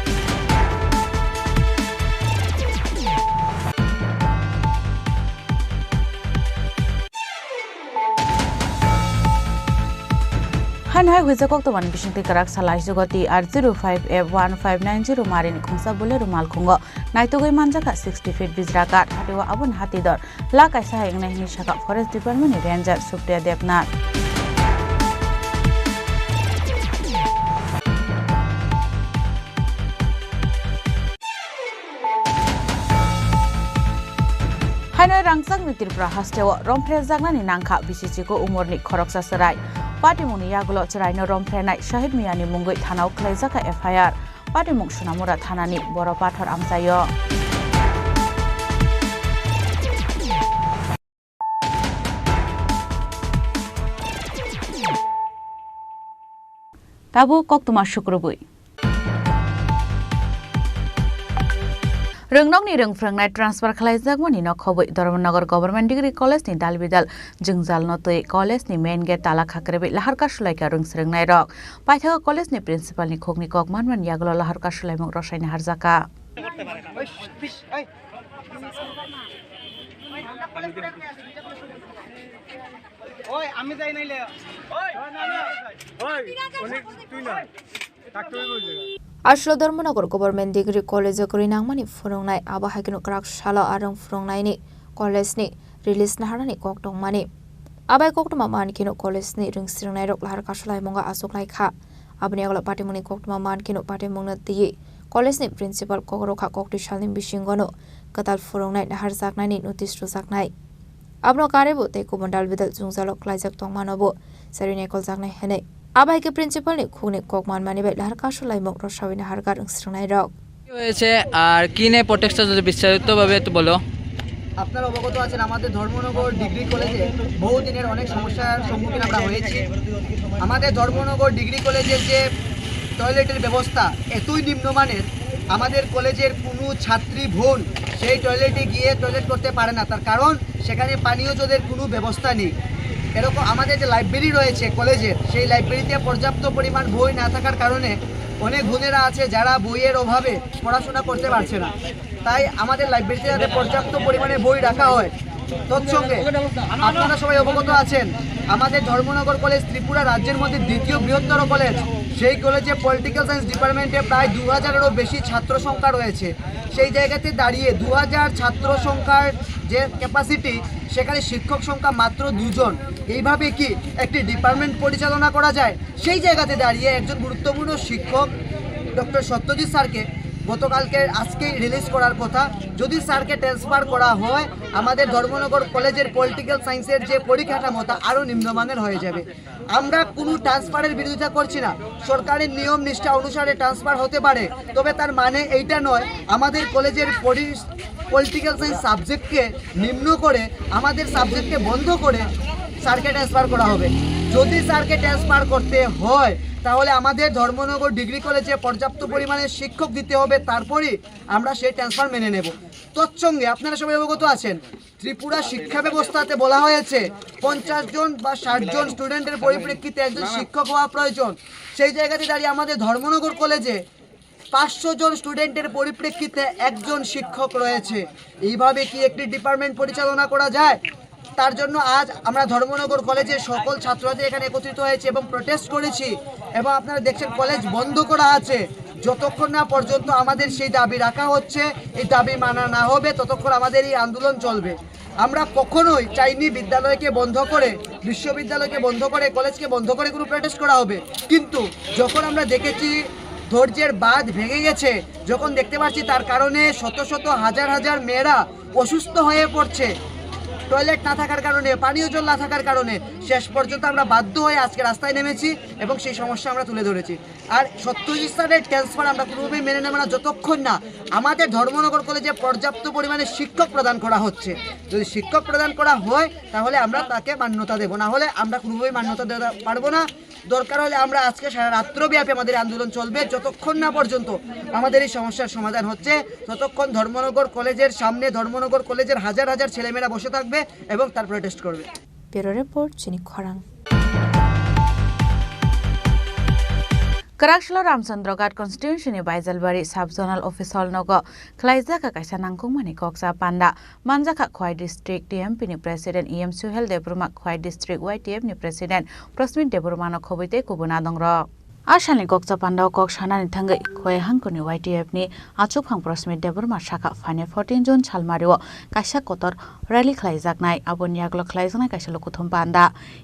Haino hai huijak koktwmani bisingtwi kwrak sala aisuk o T R zero five F one five nine zero marini khungsa Bolero malkhungo naitugwi manjakha sixty feet bijra kath, hati o aboni hati dor la kaisa hai wngnai hwnwi sakha Forest Department ni Ranger Supriya Debnath. Haino rangchakni Tripura hasteo romphrejaknani nangkha bisi chikon umorni khoroksa chwrai. Patimungni yagulo chwraino romphrenai Shahid Miyani mungwi thanao khlaijakha F I R. Patimung Sonamura thanani Boro Pathor amchaio. Tabuk koktwma sukrubwi. Rwngnokni rwngphrwngnai transfer khlaijakmani nokhobwi Dharmanagar Government Degree College ni dalbidal jwngjalno twi college ni main gate tala khakribwi lahar kasulaikha rwngsrwngnairok. Paithago college ni principal ni khukni kok manmani yagulo lahar kasulaimung rosaina harjakha. ওই, আমি যাই নাইলে। ওই, না, না। ওই, উনি, তুই না। ডাক্তার বলছে। Aswk Dharmanagar Government Degree College o kwrwi nangmani phwrwngnai, abo hai kheno kwrak salo a rwng phwrwngnaini college ni release naharnani kok tongmani. Abai koktwma man kheno college ni rwngsrwngnairok lahar kasulaimung o achuk lai kha. Aboni yagulo patimungni koktwma man kheno patimungno twiwi college ni principal kok rwkha koktwi salni bisingono kwtal phwrwngnai naharjaknaini notice rwjaknai. Abono karwibo tei kubun dalbidal jwngjalo klaijak tongmanobo chari naikoljaknai hwnwi. Abo hai khe principal ni khukni kok manmani bai lahar kasulaimung rosawi naharkha rwngsrwngnairok. কি হয়েছে আর কি নিয়ে প্রোটেস্টটা যদি বিস্তারিতভাবে একটু বলো। আপনারা অবগত আছেন, আমাদের ধর্মনগর ডিগ্রি কলেজে বহুদিনের অনেক সমস্যার সম্মুখীন আমরা হয়েছি। আমাদের ধর্মনগর ডিগ্রি কলেজের যে টয়লেটের ব্যবস্থা এতই নিম্নমানের, আমাদের কলেজের কোনো ছাত্রী বোন সেই টয়লেটে গিয়ে টয়লেট করতে পারে না। তার কারণ সেখানে পানীয় জলের কোনো ব্যবস্থা নেই। এরকম আমাদের যে লাইব্রেরি রয়েছে কলেজের, সেই লাইব্রেরিতে পর্যাপ্ত পরিমাণ বই না থাকার কারণে অনেক বোনেরা আছে যারা বইয়ের অভাবে পড়াশোনা করতে পারছে না। তাই আমাদের লাইব্রেরিতে যাতে পর্যাপ্ত পরিমাণে বই রাখা হয়। তৎসঙ্গে আপনারা সবাই অবগত আছেন, আমাদের ধর্মনগর কলেজ ত্রিপুরা রাজ্যের মধ্যে দ্বিতীয় বৃহত্তর কলেজ। সেই কলেজে পলিটিক্যাল সায়েন্স ডিপার্টমেন্টে প্রায় দু হাজারেরও বেশি ছাত্র সংখ্যা রয়েছে। সেই জায়গাতে দাঁড়িয়ে দু হাজার ছাত্র সংখ্যার যে ক্যাপাসিটি, সেখানে শিক্ষক সংখ্যা মাত্র দুজন। এইভাবে কি একটি ডিপার্টমেন্ট পরিচালনা করা যায়? সেই জায়গাতে দাঁড়িয়ে একজন গুরুত্বপূর্ণ শিক্ষক ডক্টর সত্যজিৎ স্যারকে গতকালকে, আজকেই রিলিজ করার কথা। যদি স্যারকে ট্রান্সফার করা হয়, আমাদের ধর্মনগর কলেজের পলিটিক্যাল সায়েন্সের যে পরিকাঠামো, তা আরও নিম্নমানের হয়ে যাবে। আমরা কোনো ট্রান্সফারের বিরোধিতা করছি না, সরকারের নিয়ম নিষ্ঠা অনুসারে ট্রান্সফার হতে পারে, তবে তার মানে এইটা নয় আমাদের কলেজের পরি-, পলিটিক্যাল সায়েন্স সাবজেক্টকে নিম্ন করে, আমাদের সাবজেক্টকে বন্ধ করে স্যারকে ট্রান্সফার করা হবে। যদি স্যারকে ট্রান্সফার করতে হয়, তাহলে আমাদের ধর্মনগর ডিগ্রি কলেজে পর্যাপ্ত পরিমাণে শিক্ষক দিতে হবে, তারপরেই আমরা সেই ট্রান্সফার মেনে নেব। তৎসঙ্গে আপনারা সবাই অবগত আছেন, ত্রিপুরা শিক্ষা ব্যবস্থাতে বলা হয়েছে পঞ্চাশ জন বা ষাট জন স্টুডেন্টের পরিপ্রেক্ষিতে একজন শিক্ষক হওয়া প্রয়োজন। সেই জায়গাতে দাঁড়িয়ে আমাদের ধর্মনগর কলেজে পাঁচশো জন স্টুডেন্টের পরিপ্রেক্ষিতে একজন শিক্ষক রয়েছে। এইভাবে কি একটি ডিপার্টমেন্ট পরিচালনা করা যায়? তার জন্য আজ আমরা ধর্মনগর কলেজের সকল ছাত্রছাত্রী এখানে একত্রিত হয়েছে এবং প্রোটেস্ট করেছি, এবং আপনারা দেখছেন কলেজ বন্ধ করা আছে। যতক্ষণ না পর্যন্ত আমাদের সেই দাবি রাখা হচ্ছে, এই দাবি মানা না হবে, ততক্ষণ আমাদের এই আন্দোলন চলবে। আমরা কখনোই চাইনি বিদ্যালয়কে বন্ধ করে, বিশ্ববিদ্যালয়কে বন্ধ করে, কলেজকে বন্ধ করে কোনো প্রোটেস্ট করা হবে, কিন্তু যখন আমরা দেখেছি ধৈর্যের বাঁধ ভেঙে গেছে, যখন দেখতে পাচ্ছি তার কারণে শত শত হাজার হাজার মেয়েরা অসুস্থ হয়ে পড়ছে, টয়লেট না থাকার কারণে, পানীয় জল না থাকার কারণে শেষ পর্যন্ত আমরা বাধ্য হয়ে আজকে রাস্তায় নেমেছি এবং সেই সমস্যা আমরা তুলে ধরেছি। আর সত্যজিৎ স্যারের ট্রান্সফার আমরা কোনোভাবেই মেনে নেব না, যতক্ষণ না আমাদের ধর্মনগর কলেজে পর্যাপ্ত পরিমাণে শিক্ষক প্রদান করা হচ্ছে। যদি শিক্ষক প্রদান করা হয়, তাহলে আমরা তাকে মান্যতা দেব, না হলে আমরা কোনোভাবেই মান্যতা দিতে পারবো না। দরকার হলে আমরা আজকে সারা রাত্রব্যাপী আমাদের আন্দোলন চলবে, যতক্ষণ না পর্যন্ত আমাদের এই সমস্যার সমাধান হচ্ছে, ততক্ষণ ধর্মনগর কলেজের সামনে, ধর্মনগর কলেজের হাজার হাজার ছেলেমেয়েরা বসে থাকবে এবং তার প্রোটেস্ট করবে। Bureau Report, Chini Khorang. Kwraksalo Ramchandroghat constituency ni Baijalbari sub zonal office hall nogo khwlaijak kaisa nangkukmani kokcha panda. Manjakha Khwai District T M P ni President E M Suhel Debbarma, Khwai District Y T F ni President Prasmit Debbarma no khobwi tei kubun adongrok. A salni kokcha pandao kok sanani thangwi Khwai hangkoni Y T F ni achukphang Prasmit Debbarma sakha, phainai fourteen June salmario kaisa kotor rally khlaijaknai. Aboni yagulo khlaijaknai kaisa lukuthum panda,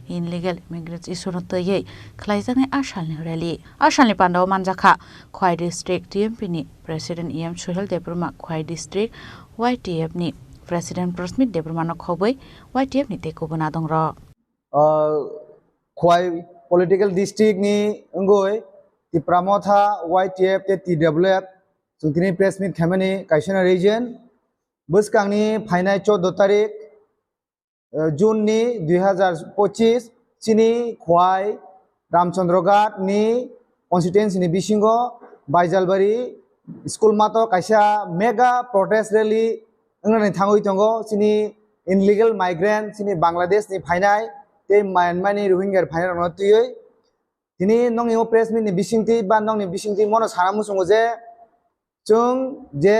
illegal migrants issue no twiwi khlaijaknai a salni rally. A salni pandao manjakha Khwai District T M P ni President E M Suhel Debbarma, Khwai District Y T F ni President Prasmit Debbarma no khobwi Y T F ni tei kubun adongrok. Ah, Khwai political district ni wngwi Tipra Motha, Y T F tei T W F chwng tini press meet khaimani kaisa no reason. Bwskangni phainai choudo tarik, eh, June ni dui hazar pochis, chini Khwai Ramchandroghat ni constituency ni bisingo Baijalbari school mato kaisa mega protest rally wngnani thangwi tongo. Chini illegal migrant, chini Bangladesh ni phainai tei Myanmar ni Rohingya phainai rokno twiwi. Tini nokni o press meet ni bisingtwi ba nokni bisingtwi mono sana muchungo je, chwng je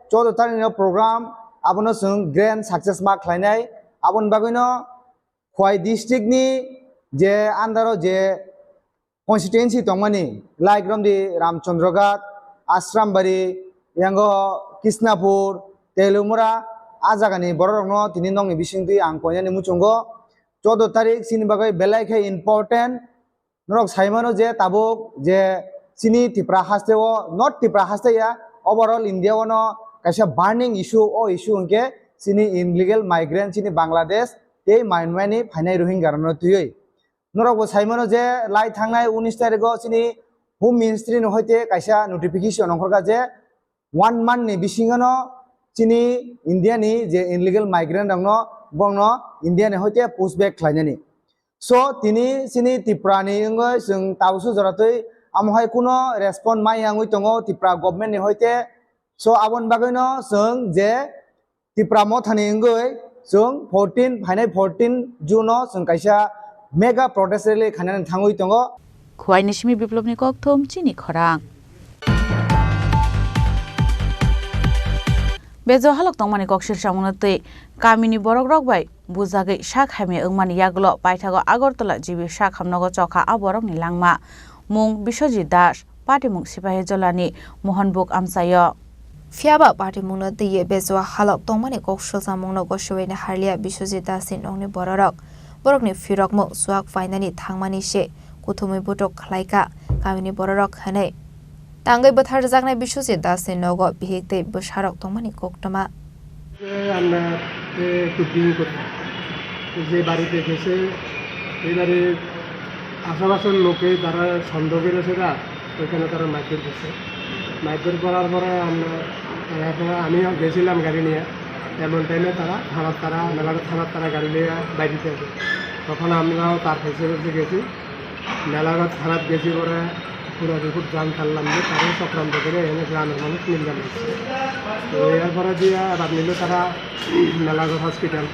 choudo tarik ni program, abono chwng grand success ma khlainai. Aboni bagwino Khwai district ni je under o je constituency tongmani, like romdi Ramchandraghat, Ashrambari, yango Kishnapur, Telumura, a jagani bororokno tini nokni bisingtwi ang koinani muchungo. Choudo tarik chini bagwi belai khe important. Norok sai mano je tabuk je chini Tipra haste o, not Tipra haste ya, overall India o no kaisa burning issue, o issue hwnkhe chini illegal migrant, chini Bangladesh tei Myanmar ni phainai Rohingya rokno twiwi. Norok bo sai mano je lai thangnai unis tarikh o chini Home Ministry ni hoite kaisa notification ongkhorkha je one month ni bisingo no chini India ni je illegal migrant rokno, borokno India ni hoite push back khlainani. So, tini chini Tripura ni wngwi chwng tabukso joratwi amo hai kuno respond maya wngwi tongo Tripura government ni hoite. So, aboni bagwino chwng je Tipra Motha ni wngwi chwng fourteen, phainai fourteen June o chwng kaisa mega protest rally khainani thangwi tongo. Khwai ni simi Biplop ni kokthum chini khorang. Bejo halok tongmani kok sirsamungno twi kamini borokrok bai bujagwi sak hamya wngmani yagulo paithago Agartala G B sak hamnogo chokha a borokni langma. Mung Biswajit Das, patimung Sipahi Jolani Mohanbuk amchaio. Phiyaba patimungno twiwi bejo halok tongmani kok sirsamungno gosiwini harliya Biswajit Dasni nokni bororok. Borokni phirokmung chuak phainani thangmani se kuthumwi butok khlaikha kamini bororok hwnwi. Tangwi bwtharjaknai Biswajit Dasni nogo bihik tei bwsarok tongmani koktwma. আমরা একটু ড্রিঙ্ক করতাম। যে বাড়িতে গেছে, এবারে আশেপাশের লোকে তারা সন্দেহ করেছে না, ওইখানে তারা মারধর করছে। মারধর করার পরে আমরা, এখন আমিও গেছিলাম গাড়ি নিয়ে, এমন টাইমে তারা থানার তারা, মেলাঘাট থানার তারা গাড়ি নিয়ে বাইরে আছে। তখন আমরাও তার পিছে পিছে গেছি। মেলাঘাট থানাত গেছি পরে পুরো রিপোর্ট জানতাম যে তারা চক্রান্ত করে এখানে গ্রামের মানুষ মিল্লা মারছে। তো এরপরে দিয়ে আবার নিল তারা মেলাঘাট হসপিটাল।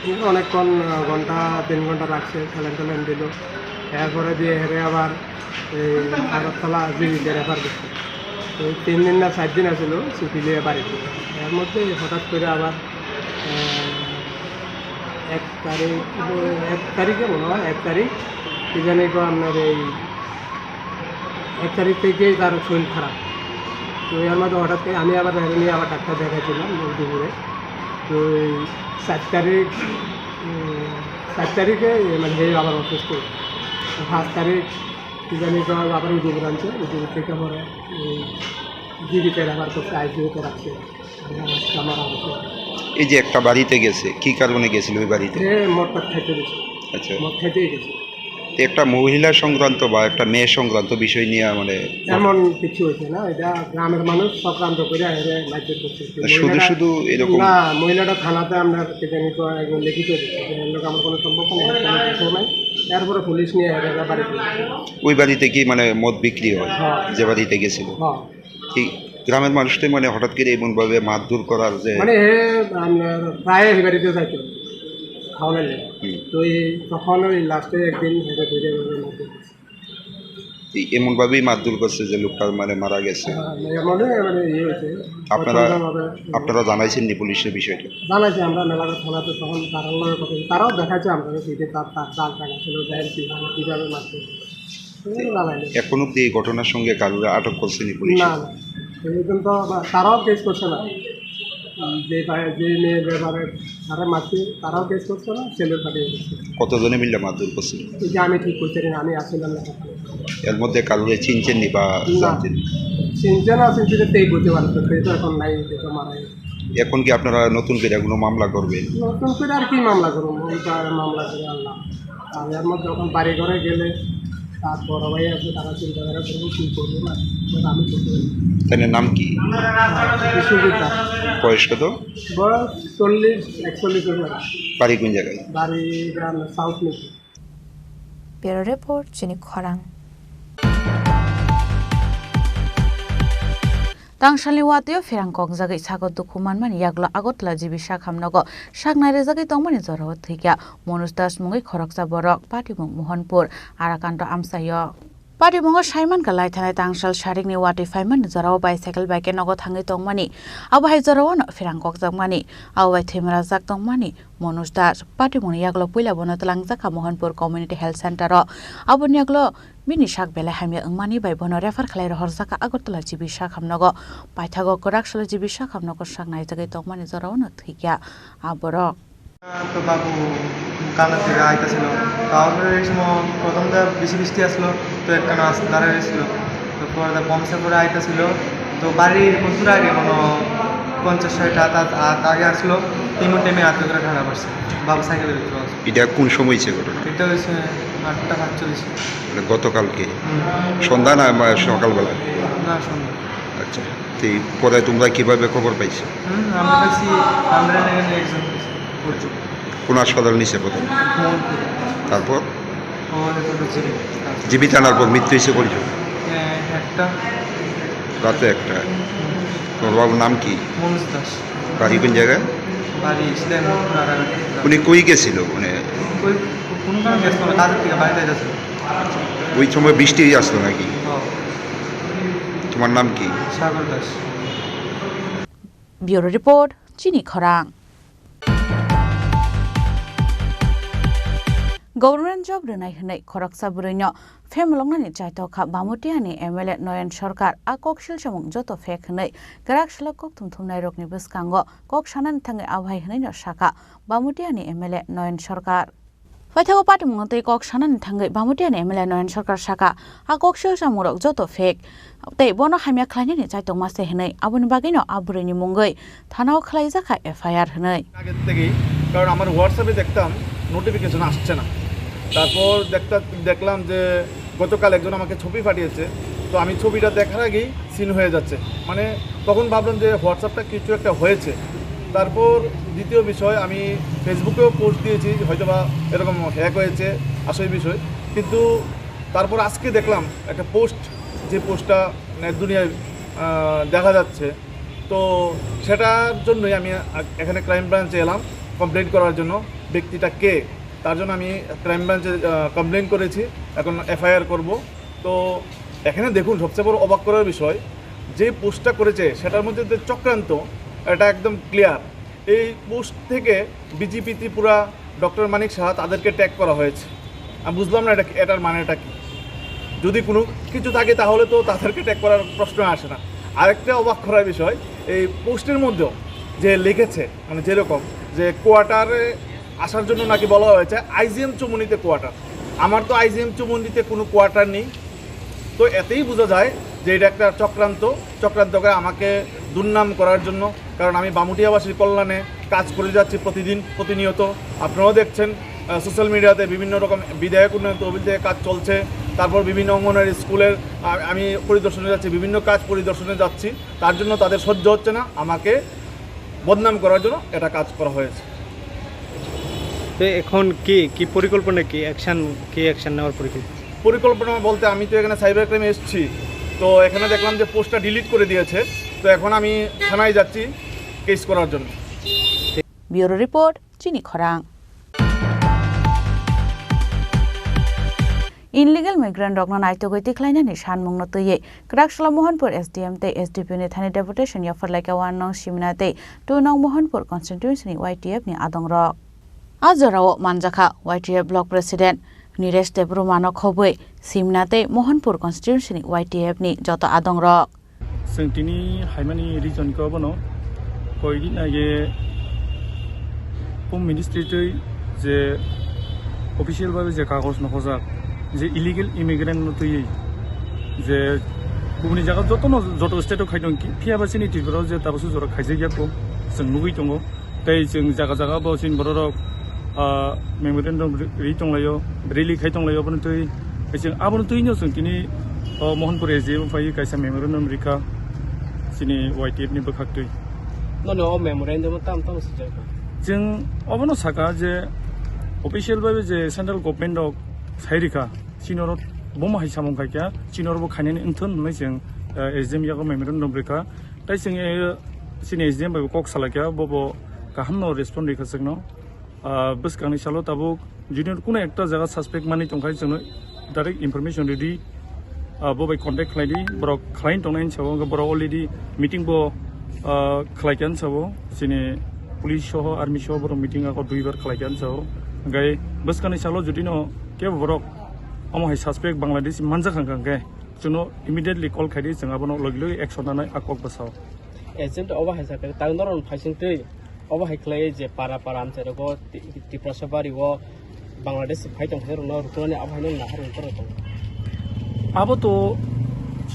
কিন্তু অনেকক্ষণ, আহ, ঘন্টা, তিন ঘন্টা রাখছে, স্যালাইন ট্যালাইন দিল। এরপরে দিয়ে হেরে আবার এই আগরতলা জিবিতে রেফার করছে। তো তিন দিন না চার দিন আছিল ছুটি নিয়ে বাড়িতে। এর মধ্যে হঠাৎ করে আবার, আহ, এক তারিখ, এক তারিখে মনে হয়, এক তারিখ কি জানি তো আপনার এই এক তারিখ থেকেই তার শরীর খারাপ। তো এর মধ্যে হঠাৎ করে আমি আবার বাইরে নিয়ে আবার ডাক্তার দেখাইছিলাম দুপুরে। তো এই চার তারিখ, উম, চার তারিখে মানে এই আবার অসুস্থ। তো পাঁচ তারিখ কি জানি তো আবার উদয়পুর আনছে, উদয়পুর থেকে পরে এই জিবিতে রেফার করছে, আইসিইউতে রাখছে। আমার আজকে আমার অবস্থা। এই যে একটা বাড়িতে গেছে, কি কারণে গেছিল ওই বাড়িতে? এ মদ টদ খাইতে গেছে। আচ্ছা। মদ খাইতেই গেছে। তো একটা মহিলা সংক্রান্ত বা একটা মেয়ে সংক্রান্ত বিষয় নিয়ে মানে এমন কিছু হয়েছে না, এটা গ্রামের মানুষ চক্রান্ত করে এরে মারধর করছে। শুধু মহিলাটা শুধু এরকম? না, মহিলাটা থানাতে আমরা কি জানি তো একজন লিখিত দিচ্ছে যে এর লগে আমার কোনো সম্পর্ক নেই, কোনো বিষয় নাই। এরপরে পুলিশ নিয়ে এরা বাড়ি ফিরে। ওই বাড়িতে কি মানে মদ বিক্রি হয়? হ্যাঁ। যে বাড়িতে গেছিল? হ্যাঁ। এই গ্রামের মানুষটাই মানে হঠাৎ করে এমনভাবে মারধর করার যে মানে হে আপনার প্রায় এই বাড়িতে যাইতো খাওয়ানোর লেগে। হুম। তো এই তখন ওই লাস্টে একদিন হেঁটে ধরে এভাবে মারধর করছে। এই এমনভাবেই মারধর করছে যে লোকটা মানে মারা গেছে। হ্যাঁ, মানে এমনই মানে ইয়ে হয়েছে। আপনারা, প্রচণ্ডভাবে আপনারা জানাইছেন নি পুলিশে বিষয়টা? জানাইছি আমরা মেলাঘাট থানাতে, তখন তারার লগে কথা হয়েছে। তারাও দেখাচ্ছে আমরা যে এটা তার, তার দাগ টাগ ছিল, গায়ের কি, মানে কিভাবে মারছে। এগুলো জানাইনি। এখন অব্দি এই ঘটনার সঙ্গে কারোর আটক করছেনি পুলিশ? না, না। এই পর্যন্ত বা-, তারাও কেস করছে না। যে ভাই, যে মেয়ের ব্যাপারে তারা মারছে, তারাও কেস করছে না, ছেলের পার্টিও করছে না। কতজনে মিলে মারধর করছিল? এটা আমি ঠিক করতে পারি না, আমি আসলে না। এর মধ্যে কারোরে চিনছেন নি বা না। জানছেন নি? চিনছে না, চিনছে যে তেই করতে পারে, তো সে তো এখন নাই, সে তো মারা গেছে। এখন কি আপনারা নতুন করে কোনো মামলা করবেন? নতুন করে আর কি মামলা করবো? ওই তো আর মামলা করে আনলাম। আর এর মধ্যে এখন বাড়ি ঘরে গেলে তার বড় ভাই আছে, তারা চিন্তা করে বলবো, "কি করবো না?" তো আমি করতে পারি না। তাহলে নাম কি? বিশ্বজিৎ দাস। বয়স কত? বয়স চল্লিশ, একচল্লিশ হবে। বাড়ি কোন জায়গায়? বাড়ি এখানে সাউথ Mirpur. Bureau Report, Chini Khorang. Tangsalni watwi-o pherang kokjagwi sago dukhu manmani yaklo Agartala G B sakham nogo saknai rwjagwi tongmani jorao thwikha Manoj Das mungwi khoroksa borok, patimung Mohanpur, Arakanto amchaio. Patimungo saimankha, laithanai tangsal sarikni watwi phaimani jorao bicycle bai khe nogo thangwi tongmani, abo hai joraono pherang kokjakmani, abo bai thwimrajak tongmani Manoj Das. Patimungni yaklo puila bono twlangjakha Mohanpur Community Health Center o, aboni yaklo bini sak belai hamya wngmani bai bono refer khlai rohorjakha Agartala G B sakham nogo. Paithago kwrak salo G B sakham nogo sak naijagwi tongmani joraono thwikha a borok. তো বাবু কালনা থেকে আইতাছিল। তো আমার এই সময় প্রথম তো বৃষ্টি বৃষ্টি আসলো, তো একখানা আস-, দাঁড়ায় রয়েছিল। তো পরে তো কমসে পরে আইতাছিল। তো বাড়ির প্রচুর আগে, মনে হয় পঞ্চাশ ষাট হাত, হাত, হাত আগে আসলো। তেমন টাইমে হাতে করে ঠান্ডা পড়ছে। বাবু সাইকেলের ভিতরে আছে। এটা কোন সময় হয়েছে ঘটনা? এটা হয়েছে আটটা সাতচল্লিশে। মানে গতকালকে? হুম। সন্ধ্যা না বা সকালবেলা? না, সন্ধ্যা। আচ্ছা, তো এই পরে তোমরা কিভাবে খবর পাইছো? হুম, আমরা পাইছি, আমরা এখানে একজন পাইছি, পরিচিত। কোন হাসপাতাল নিছে প্রথম? মোহনপুর। তারপর? মোহনপুর জিবি। জিবি থানার পর মৃত্যু হয়েছে কয়জন? হ্যাঁ, একটা। রাতে একটা। হুম। তোমার বাবুর নাম কি? মনোজ দাস। বাড়ি কোন জায়গায়? বাড়ি ইসলামপুর আড়ালে। উনি কই গেছিল? মানে ওই কোনো কারণে গেছিল না, কাজের থেকে বাড়িতে গেছিল। ওই সময় বৃষ্টি আসতো নাকি? হ্যাঁ। তোমার নাম কি? সাগর Das. Bureau Report, Chini Khorang. Government job rwnai hwnwi khoroksa bwrwino phemloknani chaithok kha Bamutiani M L A Noyon Sarkar. A kok silsamung joto fake hwnwi kwrak salo kok thumthumnairokni bwskango kok sanani thangwi abo hai hwnwino sakha Bamutiani M L A Noyon Sarkar. Paithago patimungno tei kok sanani thangwi Bamutiani M L A Noyon Sarkar sakha, a kok silsamungrok joto fake tei bono hamya khlainani chaithokma se hwnwi, aboni bagwino a bwrwini mungwi thanao khlaijakha F I R hwnwi. আগের থেকেই, কারণ আমার WhatsApp-এ দেখতাম নোটিফিকেশন আসছে না। তারপর দেখতা-, দেখলাম যে গতকাল একজন আমাকে ছবি পাঠিয়েছে, তো আমি ছবিটা দেখার আগেই সিন হয়ে যাচ্ছে। মানে তখন ভাবলাম যে WhatsApp-টা কিছু একটা হয়েছে। তারপর দ্বিতীয় বিষয়, আমি Facebook-এও পোস্ট দিয়েছি, হয়তোবা এরকম হ্যাক হয়েছে, আসল বিষয়। কিন্তু তারপর আজকে দেখলাম একটা পোস্ট, যে পোস্টটা নেট দুনিয়ায়, আহ, দেখা যাচ্ছে। তো সেটার জন্যই আমি আ-, এখানে ক্রাইম ব্রাঞ্চে এলাম কমপ্লেন করার জন্য। ব্যক্তিটা কে, তার জন্য আমি ক্রাইম ব্রাঞ্চে, আহ, কমপ্লেন করেছি, এখন এফআইআর করব। তো এখানে দেখুন, সবচেয়ে বড় অবাক করার বিষয়, যে পোস্টটা করেছে সেটার মধ্যে যে চক্রান্ত, এটা একদম ক্লিয়ার। এই পোস্ট থেকে বিজেপি ত্রিপুরা, ডক্টর মানিক সাহা, তাদেরকে ট্যাগ করা হয়েছে। আমি বুঝলাম না এটা, এটার মানেটা কি। যদি কোনো কিছু থাকে তাহলে তো তাদেরকে ট্যাগ করার প্রশ্ন আসে না। আরেকটা অবাক করার বিষয়, এই পোস্টের মধ্যেও যে লিখেছে, মানে যেরকম যে কোয়ার্টারে আসার জন্য নাকি বলা হয়েছে আইজিএম চৌমুহনীতে কোয়ার্টার। আমার তো আইজিএম চৌমুহনীতে কোনো কোয়ার্টার নেই। তো এতেই বোঝা যায় যে এটা একটা চক্রান্ত, চক্রান্ত করে আমাকে দুর্নাম করার জন্য। কারণ আমি বামুটিয়াবাসীর কল্যাণে কাজ করে যাচ্ছি প্রতিদিন, প্রতিনিয়ত। আপনারাও দেখছেন, আহ, সোশ্যাল মিডিয়াতে বিভিন্ন রকম বিধায়ক উন্নয়ন তহবিল থেকে কাজ চলছে, তারপর বিভিন্ন অঙ্গনওয়াড়ি স্কুলের আ-, আমি পরিদর্শনে যাচ্ছি, বিভিন্ন কাজ পরিদর্শনে যাচ্ছি। তার জন্য তাদের সহ্য হচ্ছে না আমাকে বদনাম করার জন্য এটা কাজ করা হয়েছে। তো এখন কি, কি পরিকল্পনা, কি অ্যাকশন, কি অ্যাকশন নেওয়ার পরিকল্পনা? পরিকল্পনা বলতে আমি তো এখানে সাইবার ক্রাইমে এসেছি, তো এখানে দেখলাম যে পোস্টটা ডিলিট করে দিয়েছে, তো এখন আমি থানায় যাচ্ছি কেস করার জন্য। Bureau report, Chini Khorang. Illegal migrant rokno naitugwi tikhlainani sanmungno twiwi Kraksalo Mohanpur S D M tei S D P ni thani deputation yapharlaikha one nong Simna tei two nong Mohanpur constituency ni Y T F ni adongrok. A jorao manjakha Y T F block president Niresh Debbarma no khobwi Simna tei Mohanpur constituency ni Y T F ni joto adongrok. Chwng tini haimani reason khe obono koi din age Home Ministry twi je official babe je kagoj no hojak, je illegal immigrant no twiwi je kubuni jaga jotono, joto state o khai tong, phiya ba chini Tripura o je tabukhe jora khaijak ya kho, chwng nugwi tongo. Tei chwng jaga jaga bo chini bororok, ah, memorandum ri-, ri tonglaio, rally khai tonglaio, abono twi, tei chwng abono twino chwng tini, oh, Mohanpur S D M phaiwi kaisa memorandum rikha chini Y T F ni bwkhak twi. Nono o memorandum o tamo tamo swijak kha? Chwng obono saka je official bai je central government rok sai rikha, chini oro bomo hai samung khaikha, chini oro bo khainani wngthon hwnwi chwng, eh, S D M yago memorandum rikha. Tai chwng, eh, chini S D M bai bo kok salaikha, bo bo kaham no respond rikha chwngno. Ah, bwskangni salo tabuk junior kuno ekta jaga suspect manwi tongkha chwngno direct information ridi. Ah, bo bai contact khlai di, borok khlai tongnai hinsa bo, borok already meeting bo, ah, khlai kha hinsa bo, chini police soho, army soho borok meeting ako duibar khlai kha hinsa bo. Hwnkhe bwskangni salo judino kebo borok omo hai suspect Bangladesh manjak hwnkha hwnkhe chwngno immediately call khai di, chwng abono logi logi action nanai a kok bwsao. Agent obo hai sakha, tang norok phaising twi obo hai khlai je para para amchai rogo Ti-, Tiprasa bari o Bangladesh phai tong phai rokno rukunani abo hai no nahar wng tong. Abo to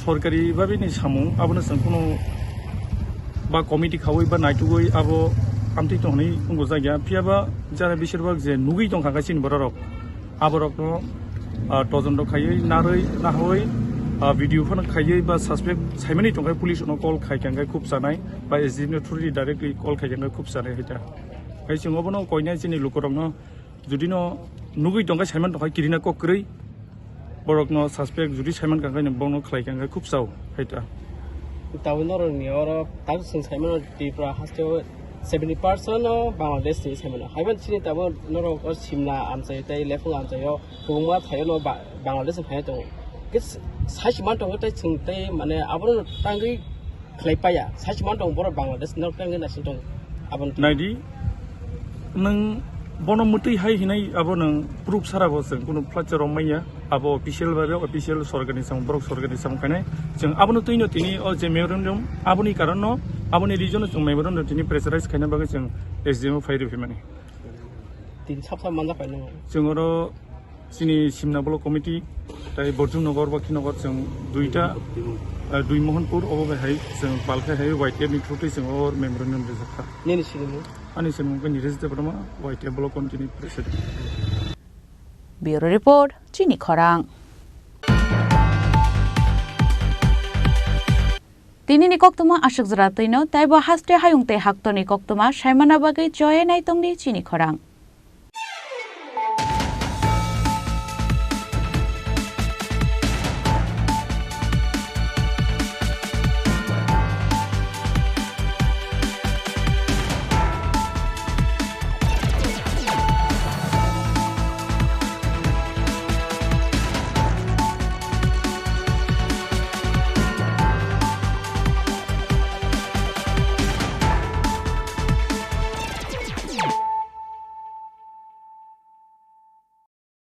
sorkari babe ni samung, abono chwng kuno ba committee khaui ba naitugui abo amtwi tong hinwi wngbo jakya. Phiya ba jara beshirbak je nugui tong kha chini borok rok. Aborokno, ah, todonto khaiwi narwi, naharwi, ah, video phano khaiwi ba suspect saimani tongkha police no call khai kha hwnkhe khub chanai, ba S D M no through di directly call khai kha hwnkhe khub chanai hai ta. Hai chwng obono koinai chini lukurokno judino nugwi tongkha saiman tongkha kirina kok kwrwi, borokno suspect judi saiman kha hwnkhe bono khlai kha hwnkhe khub chao hai ta. Tabuk norokni oro tak chwng saimano Tripura haste o seventy percent no Bangladesh ni saimano. Haiban chini tabuk norok o Simla amchai tei Lephung amchai o kwbangma phaio no Ba-, Bangladesh ni phaio tongo. Kis-, sai se man tongo tei chwng tei mane abono tangwi khlai paya. Sai se man tongo borok Bangladesh norok tangwi naising tongo. Aboni Naidi, nwng bono mwtwi hai hinai abo nwng proof sara bo chwng kunu phlacharo manya. Abo official bai official sorkar ni samung, borok sorkar ni samung khainai. Chwng abono twino tini o je memorandum, aboni karon no, aboni reason no chwng memorandum tini pressurize khaina bagwi chwng S D M o phai rw phimani. Tin sap sap manjak pai nang. Chwng oro chini Simna Block Committee, tai Borjum Nagar, Bakhi Nagar chwng duita, eh, dui Mohanpur obo bai hai chwng palkhai hai Y T F ni through twi chwng o memorandum rijak kha. Nini sinimung? Ani sinimung khe Niresh Debbarma, Y T F Block Committee ni President. Bureau report, Chini Khorang. Tini ni koktwma aswk jora twino, tei bo haste hayung tei haktorni koktwma saimana bagwi choye naitongdi Chini Khorang.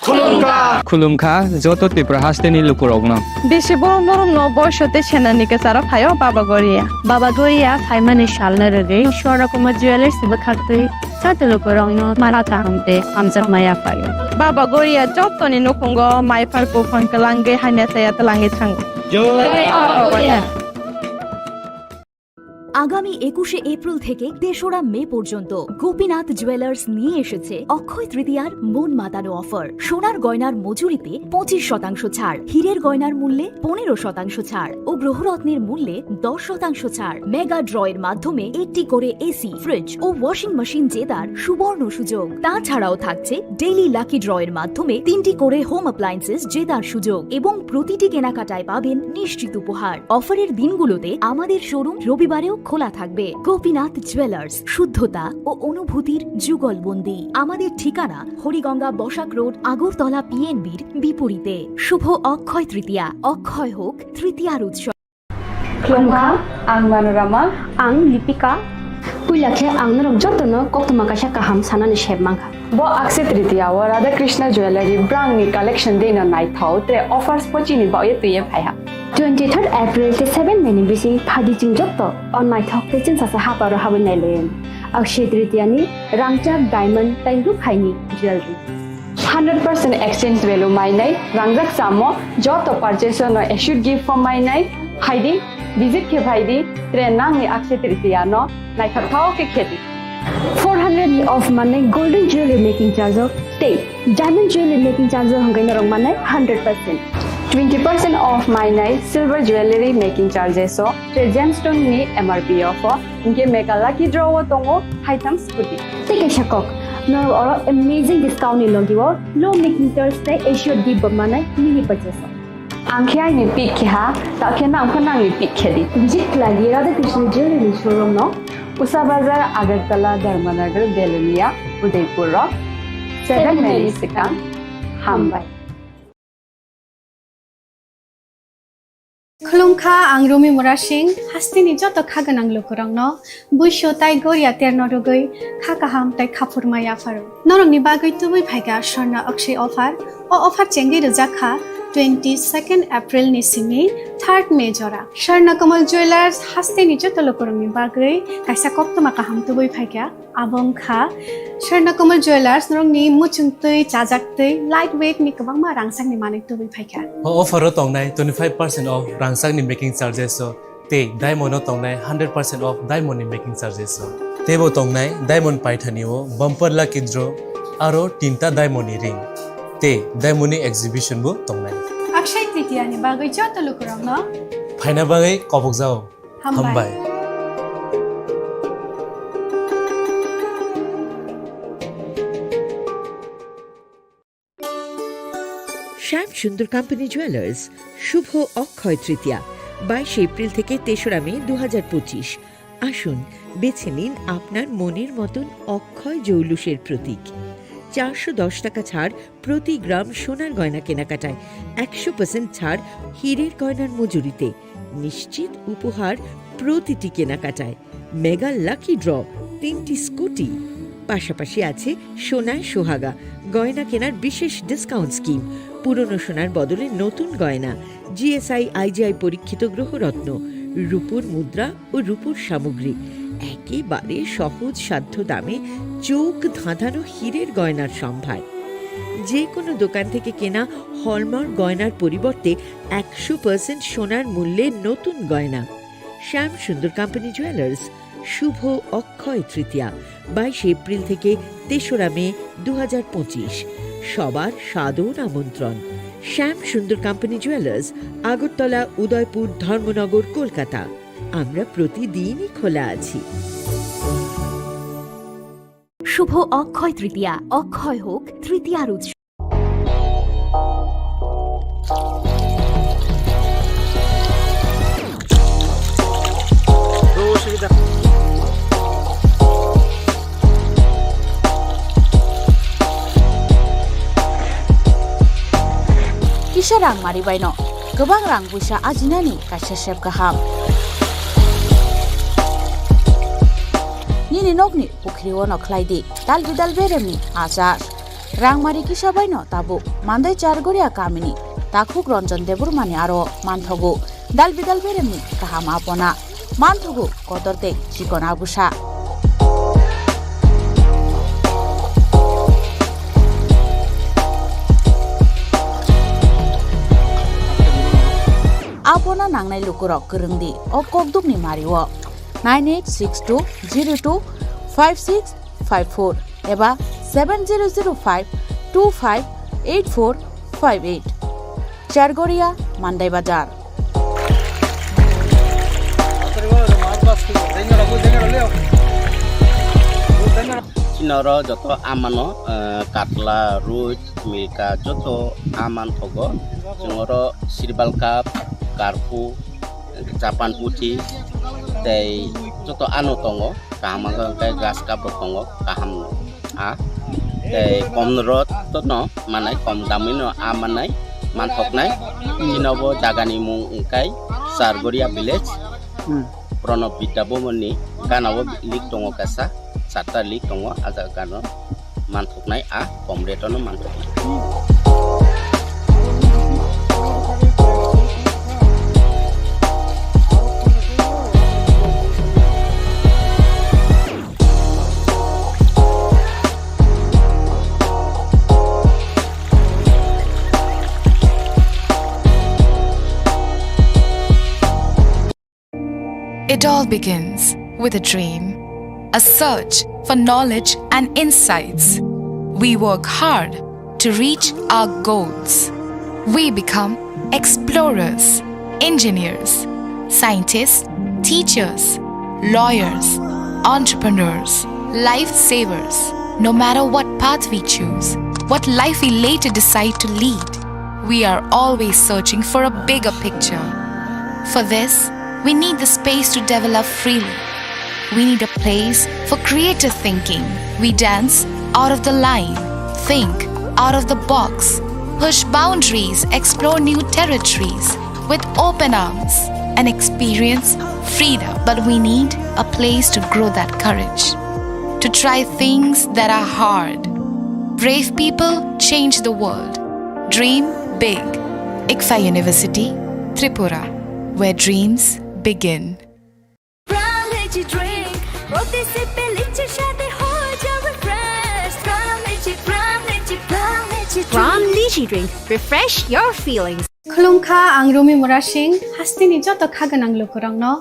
Khulumkha. Khulumkha joto Tripura hasteni lukurokno. Bisi borom borom no boiso tei senani kwcharo phaio Baba Goria. Baba Goria phaimani salno rwgwi Swarna Kumar Jewellers bwkhaktwi joto lukurokno mala kaham tei hamjakma yaphaio. Baba Goria jotoni nukhungo mai phar buphang kwlangwi hamya saya twlangwi thango. Jai Baba Goria. আগামী একুশে এপ্রিল থেকে তেসরা মে পর্যন্ত গোপীনাথ জুয়েলার্স নিয়ে এসেছে অক্ষয় তৃতীয়ার মন মাতানো অফার। সোনার গয়নার মজুরিতে পঁচিশ শতাংশ ছাড়, হীরের গয়নার মূল্যে পনেরো শতাংশ ছাড় ও গ্রহরত্নের মূল্যে দশ শতাংশ ছাড়। মেগা ড্র এর মাধ্যমে একটি করে এসি, ফ্রিজ ও ওয়াশিং মেশিন জেতার সুবর্ণ সুযোগ। তাছাড়াও থাকছে ডেইলি লাকি ড্র এর মাধ্যমে তিনটি করে হোম অ্যাপ্লায়েন্সেস জেতার সুযোগ এবং প্রতিটি কেনাকাটায় পাবেন নিশ্চিত উপহার। অফারের দিনগুলোতে আমাদের শোরুম রবিবারেও খোলা থাকবে। গোপীনাথ জুয়েলার্স, শুদ্ধতা ও অনুভূতির যুগলবন্দি। আমাদের ঠিকানা হরিগঙ্গা বসাক রোড, আগরতলা পিএনবির বিপরীতে। শুভ অক্ষয় তৃতীয়া, অক্ষয় হোক তৃতীয়ার উৎসব। Khulumkha, ang Manorama. Ang Lipika. Puila khe ang norok jotono koktwma kaisa kaham sanani sep mankha. Bo Akshaya Tritiya o Radha Krishna Jewellery brand ni collection dei no naithok tre offers pochini baoye twiye phaiha. Twenty third April tei seven May ni bising phadi chwng jotto o naithok tei chwngsacha haparo habwi nailayan. Akshaya Tritiya ni rangchak diamond tei rukhaini jewellery. Hundred percent exchange value mainai rangjak chamo joto purchase no assured gift form mainai phaidi, visit khe phaidi, tre nangni Akshaya Tritiya no naithok thao khe khedi. Four hundred ni off manai golden jewelry making charge o tei diamond jewelry making charge o hwnkhai norok manai hundred percent. Twenty percent off mainai silver jewelry making charges o tre gemstone ni M R P off o. Hinkhe mega lucky draw o tongo haitham scooty. Tei kaisa kok, norok oro amazing discount ni logi o low making charge tei assured gift bo manai mini purchase o. Ang khe aini pick khe ha, ta khe nang pho nangni pick khe di. Visit khlai di Radha Krishna Jewelry ni showroom no. Usa Bazar, Agartala, Dharmanagar, Belonia, Udaipur o seven May ni swkang. Hambai. Khulumkha, ang Rumi Murasing, hasteni joto kha gwnang lukurokno buisu tai goria terno rwgwi kha kaham tai khaphurma yapharo. Norokni bagwi tubui phaikha Swarna Akshay offer. O offer chengwi rwjakha twenty second April ni simi third May jora. Swarna Kamal Jewellers hasteni joto lukurokni bagwi kaisa koktwma kaham tubui phaikha. Abo wngkha Swarna Kamal Jewellers, norokni muchungtwi, chajaktwi, light weight ni kwbangma rangchakni manwi tubui phaikha. O offer o tongnai twenty five percent off rangchakni making charges o tei diamond o tongnai hundred percent off diamond ni making charges o. Teibo tongnai diamond paithani o bumper lucky draw aro tinta diamond ni ring tei diamond ni exhibition bo tongnai. Akshay Tritiya ni bagwi joto lukurokno phaina bagwi kobokjao. Hambai. Hambai. শ্যাম সুন্দর company jewellers, শুভ অক্ষয় তৃতীয়া, বাইশে এপ্রিল থেকে তেসরা মে দু হাজার পঁচিশ। আসুন, বেছে নিন আপনার মনের মতন অক্ষয় জৌলুসের প্রতীক। চারশো দশ টাকা ছাড় প্রতি গ্রাম সোনার গয়না কেনাকাটায়, একশো পার্সেন্ট ছাড় হীরের গয়নার মজুরিতে, নিশ্চিত উপহার প্রতিটি কেনাকাটায়, মেগা লাকি ড্র, তিনটি স্কুটি, পাশাপাশি আছে সোনায় সোহাগা গয়না কেনার বিশেষ ডিসকাউন্ট স্কিম, পুরনো সোনার বদলে নতুন গয়না, জিএসআই আইজিআই পরীক্ষিত গ্রহরত্ন, রূপোর মুদ্রা ও রূপোর সামগ্রী, একেবারে সহজ সাধ্য দামে চোখ ধাঁধানো হীরের গয়নার সম্ভার। যে কোনো দোকান থেকে কেনা হলমার্ক গয়নার পরিবর্তে একশো পার্সেন্ট সোনার মূল্যে নতুন গয়না। শ্যাম সুন্দর কোম্পানি জুয়েলার্স, শুভ অক্ষয় তৃতীয়া, বাইশে এপ্রিল থেকে তেসরা মে দু হাজার পঁচিশ। সবার সাদর আমন্ত্রণ। শ্যাম সুন্দর কোম্পানি জুয়েলার্স, আগরতলা, উদয়পুর, ধর্মনগর, কলকাতা। আমরা প্রতিদিনই খোলা আছি। শুভ অক্ষয় তৃতীয়া, অক্ষয় হোক তৃতীয়ার উৎসব। Kisa rangmari baino kwbang rang puisa ajinani kaisa sep kaham. Nini nokni pukhri-o no khlai di dal bidal beremni achar. Rangmari kisa baino tabuk Mandai Chargoria kamini takhuk Ranjan Debbarmani aro manthogo dal bidal beremni kaham apona. Manthogo kotor tei chikon agusa. Apona nangnai lukurok kwrwng di o kokdukni mario. nine eight six two zero two five six five four eba seven zero zero five two five eight four five eight. Chargoria, Mandai Bazar. Chini oro joto amano, eh, katla, rui, milka, joto aman thogo. Chwng oro sirbal cup, karpu, Japan puthi, tei joto ano tongo, kaham wngkha hwnkhe grass cup rok tongo, kaham no a, tei kom rok to no manai, kom damwi no a manai, manthoknai. Chini bo jaga ni mung wngkha Chargoria village, Hmm. Pranab Vidya Bhavan ni gana o lake tongo kaisa, charta lake tongo, a jaga no manthoknai, a kom rate no manthoknai. It all begins with a dream, a search for knowledge and insights. We work hard to reach our goals. We become explorers, engineers, scientists, teachers, lawyers, entrepreneurs, lifesavers. No matter what path we choose, what life we later decide to lead, we are always searching for a bigger picture. For this, we need the space to develop freely. We need a place for creative thinking. We dance out of the line, think out of the box, push boundaries, explore new territories with open arms, and experience freedom. But we need a place to grow that courage, to try things that are hard. Brave people change the world. Dream big. ICFAI University, Tripura, where dreams begin. Pran Lychee Drink, প্রতি সিপে লিচির স্বাদে হয়ে যাও refresh। Pran Lychee, Pran Lychee, Pran Lychee Drink। Pran Lychee Drink, refresh your feelings। Khulumkha, ang Rumi Murasing, hasteni joto kha gwnang lukurokno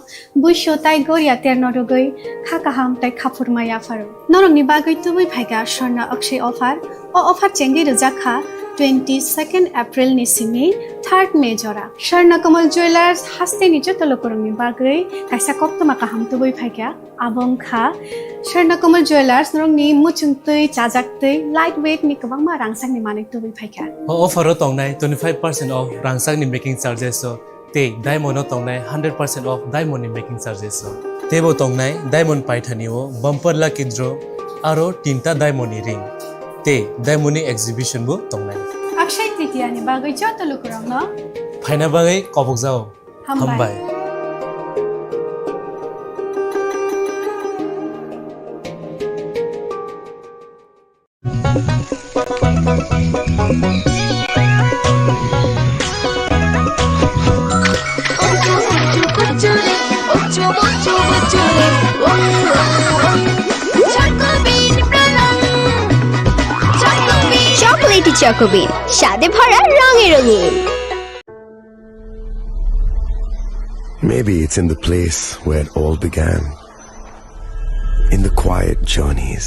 buisu tai goria terno rwgwi kha kaham tai khaphurma yapharo. Norokni bagwi tubui phaikha Swarna Akshay offer. O offer chengwi rwjak kha twenty second April ni simi third May jora. Swarna Kamal Jewellers hasteni joto lukurokni bagwi kaisa koktwma kaham tubui phaikha. Abo wngkha Swarna Kamal Jewellers, norokni muchung twi, chajak twi, light weight ni kwbangma rangchakni manwi tubui phaikha. O offer o tongnai twenty five percent off rangchakni making charges o. Tei diamond o tongnai hundred percent off diamond ni making charges o. Teibo tongnai diamond paithani o bumper lucky draw aro tinta diamond ni ring. Tei diamond ni exhibition bo tongnai. Akshay Tritiya ni bagwi joto lukurokno phaina bagwi kobokjao. Hambai. Hambai. Chocolatey Choco Bean, স্বাদে ভরা, রঙে রঙিন। Maybe it's in the place where it all began. In the quiet journeys,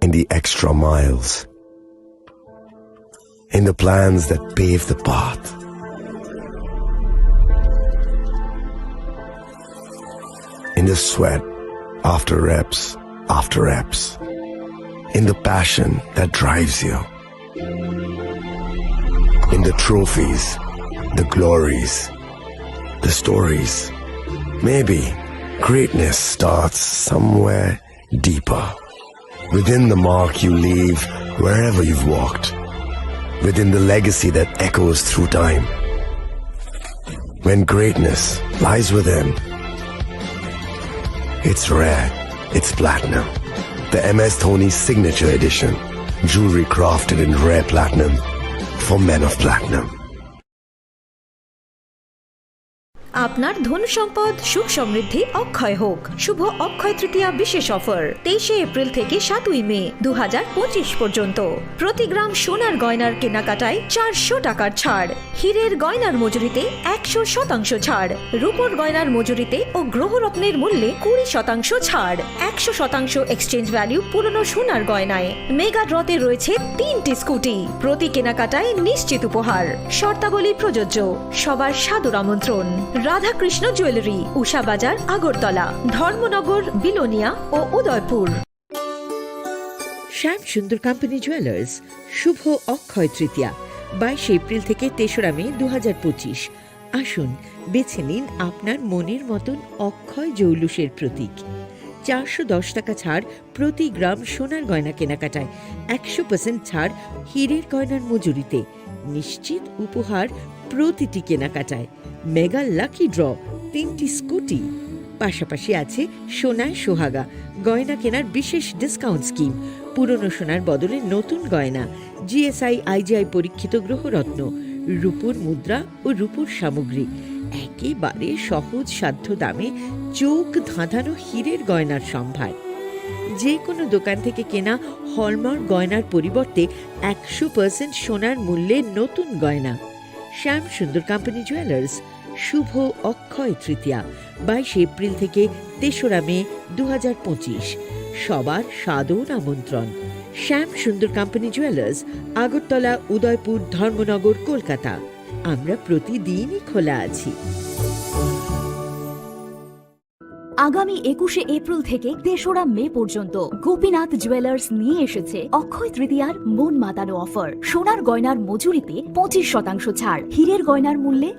in the extra miles, in the plans that pave the path, in the sweat after reps after reps, in the passion that drives you, in the trophies, the glories, the stories. Maybe greatness starts somewhere deeper. Within the mark you leave wherever you've walked. Within the legacy that echoes through time. When greatness lies within, it's rare, it's platinum. The M S Dhoni Signature Edition. Jewelry crafted in rare platinum for men of platinum. আপনার ধন সম্পদ সুখ সমৃদ্ধি অক্ষয় হোক। শুভ অক্ষয় তৃতীয়া বিশেষ অফার, তেইশে এপ্রিল থেকে সাতই মে দু হাজার পঁচিশ পর্যন্ত। প্রতি গ্রাম সোনার গয়নার কেনাকাটায় চারশো টাকার ছাড়, হীরের গয়নার মজুরিতে একশো শতাংশ ছাড়, রূপোর গয়নার মজুরিতে ও গ্রহরত্নের মূল্যে কুড়ি শতাংশ ছাড়, একশো শতাংশ এক্সচেঞ্জ ভ্যালু পুরনো সোনার গয়নায়। মেগা ড্রতে রয়েছে তিনটি স্কুটি, প্রতি কেনাকাটায় নিশ্চিত উপহার। শর্তাবলী প্রযোজ্য। সবার সাদর আমন্ত্রণ। রাধাকৃষ্ণ জুয়েলারি, উষা বাজার, আগরতলা, ধর্মনগর, বিলোনিয়া ও উদয়পুর। শ্যাম সুন্দর কোম্পানি জুয়েলার্স, শুভ অক্ষয় তৃতীয়া, বাইশে এপ্রিল থেকে তেসরা মে দু হাজার পঁচিশ। আসুন, বেছে নিন আপনার মনের মতন অক্ষয় জৌলুসের প্রতীক। চারশো দশ টাকা ছাড় প্রতি গ্রাম সোনার গয়না কেনাকাটায়, একশো পার্সেন্ট ছাড় হীরের গয়নার মজুরিতে, নিশ্চিত উপহার প্রতিটি কেনাকাটায়, মেগা লাকি ড্র, তিনটি স্কুটি। পাশাপাশি আছে সোনায় সোহাগা, গয়না কেনার বিশেষ ডিসকাউন্ট স্কিম, পুরনো সোনার বদলে নতুন গয়না, জিএসআই আইজিআই পরীক্ষিত গ্রহরত্ন, রূপোর মুদ্রা ও রূপোর সামগ্রী, একেবারে সহজ সাধ্য দামে চোখ ধাঁধানো হীরের গয়নার সম্ভার। যে কোনো দোকান থেকে কেনা হলমার্ক গয়নার পরিবর্তে একশো পার্সেন্ট সোনার মূল্যে নতুন গয়না। শ্যাম সুন্দর কোম্পানি জুয়েলার্স, শুভ অক্ষয় তৃতীয়া, বাইশে এপ্রিল থেকে তেসরা মে দু হাজার পঁচিশ। সবার সাদর আমন্ত্রণ। শ্যাম সুন্দর কোম্পানি জুয়েলার্স, আগরতলা, উদয়পুর, ধর্মনগর, কলকাতা। আমরা প্রতিদিনই খোলা আছি। আগামী একুশে এপ্রিল থেকে তেসরা মে পর্যন্ত গোপীনাথ জুয়েলার্স নিয়ে এসেছে অক্ষয় তৃতীয়ার মন মাতানো অফার। সোনার গয়নার মজুরিতে পঁচিশ শতাংশ ছাড়, হীরের গয়নার মূল্যে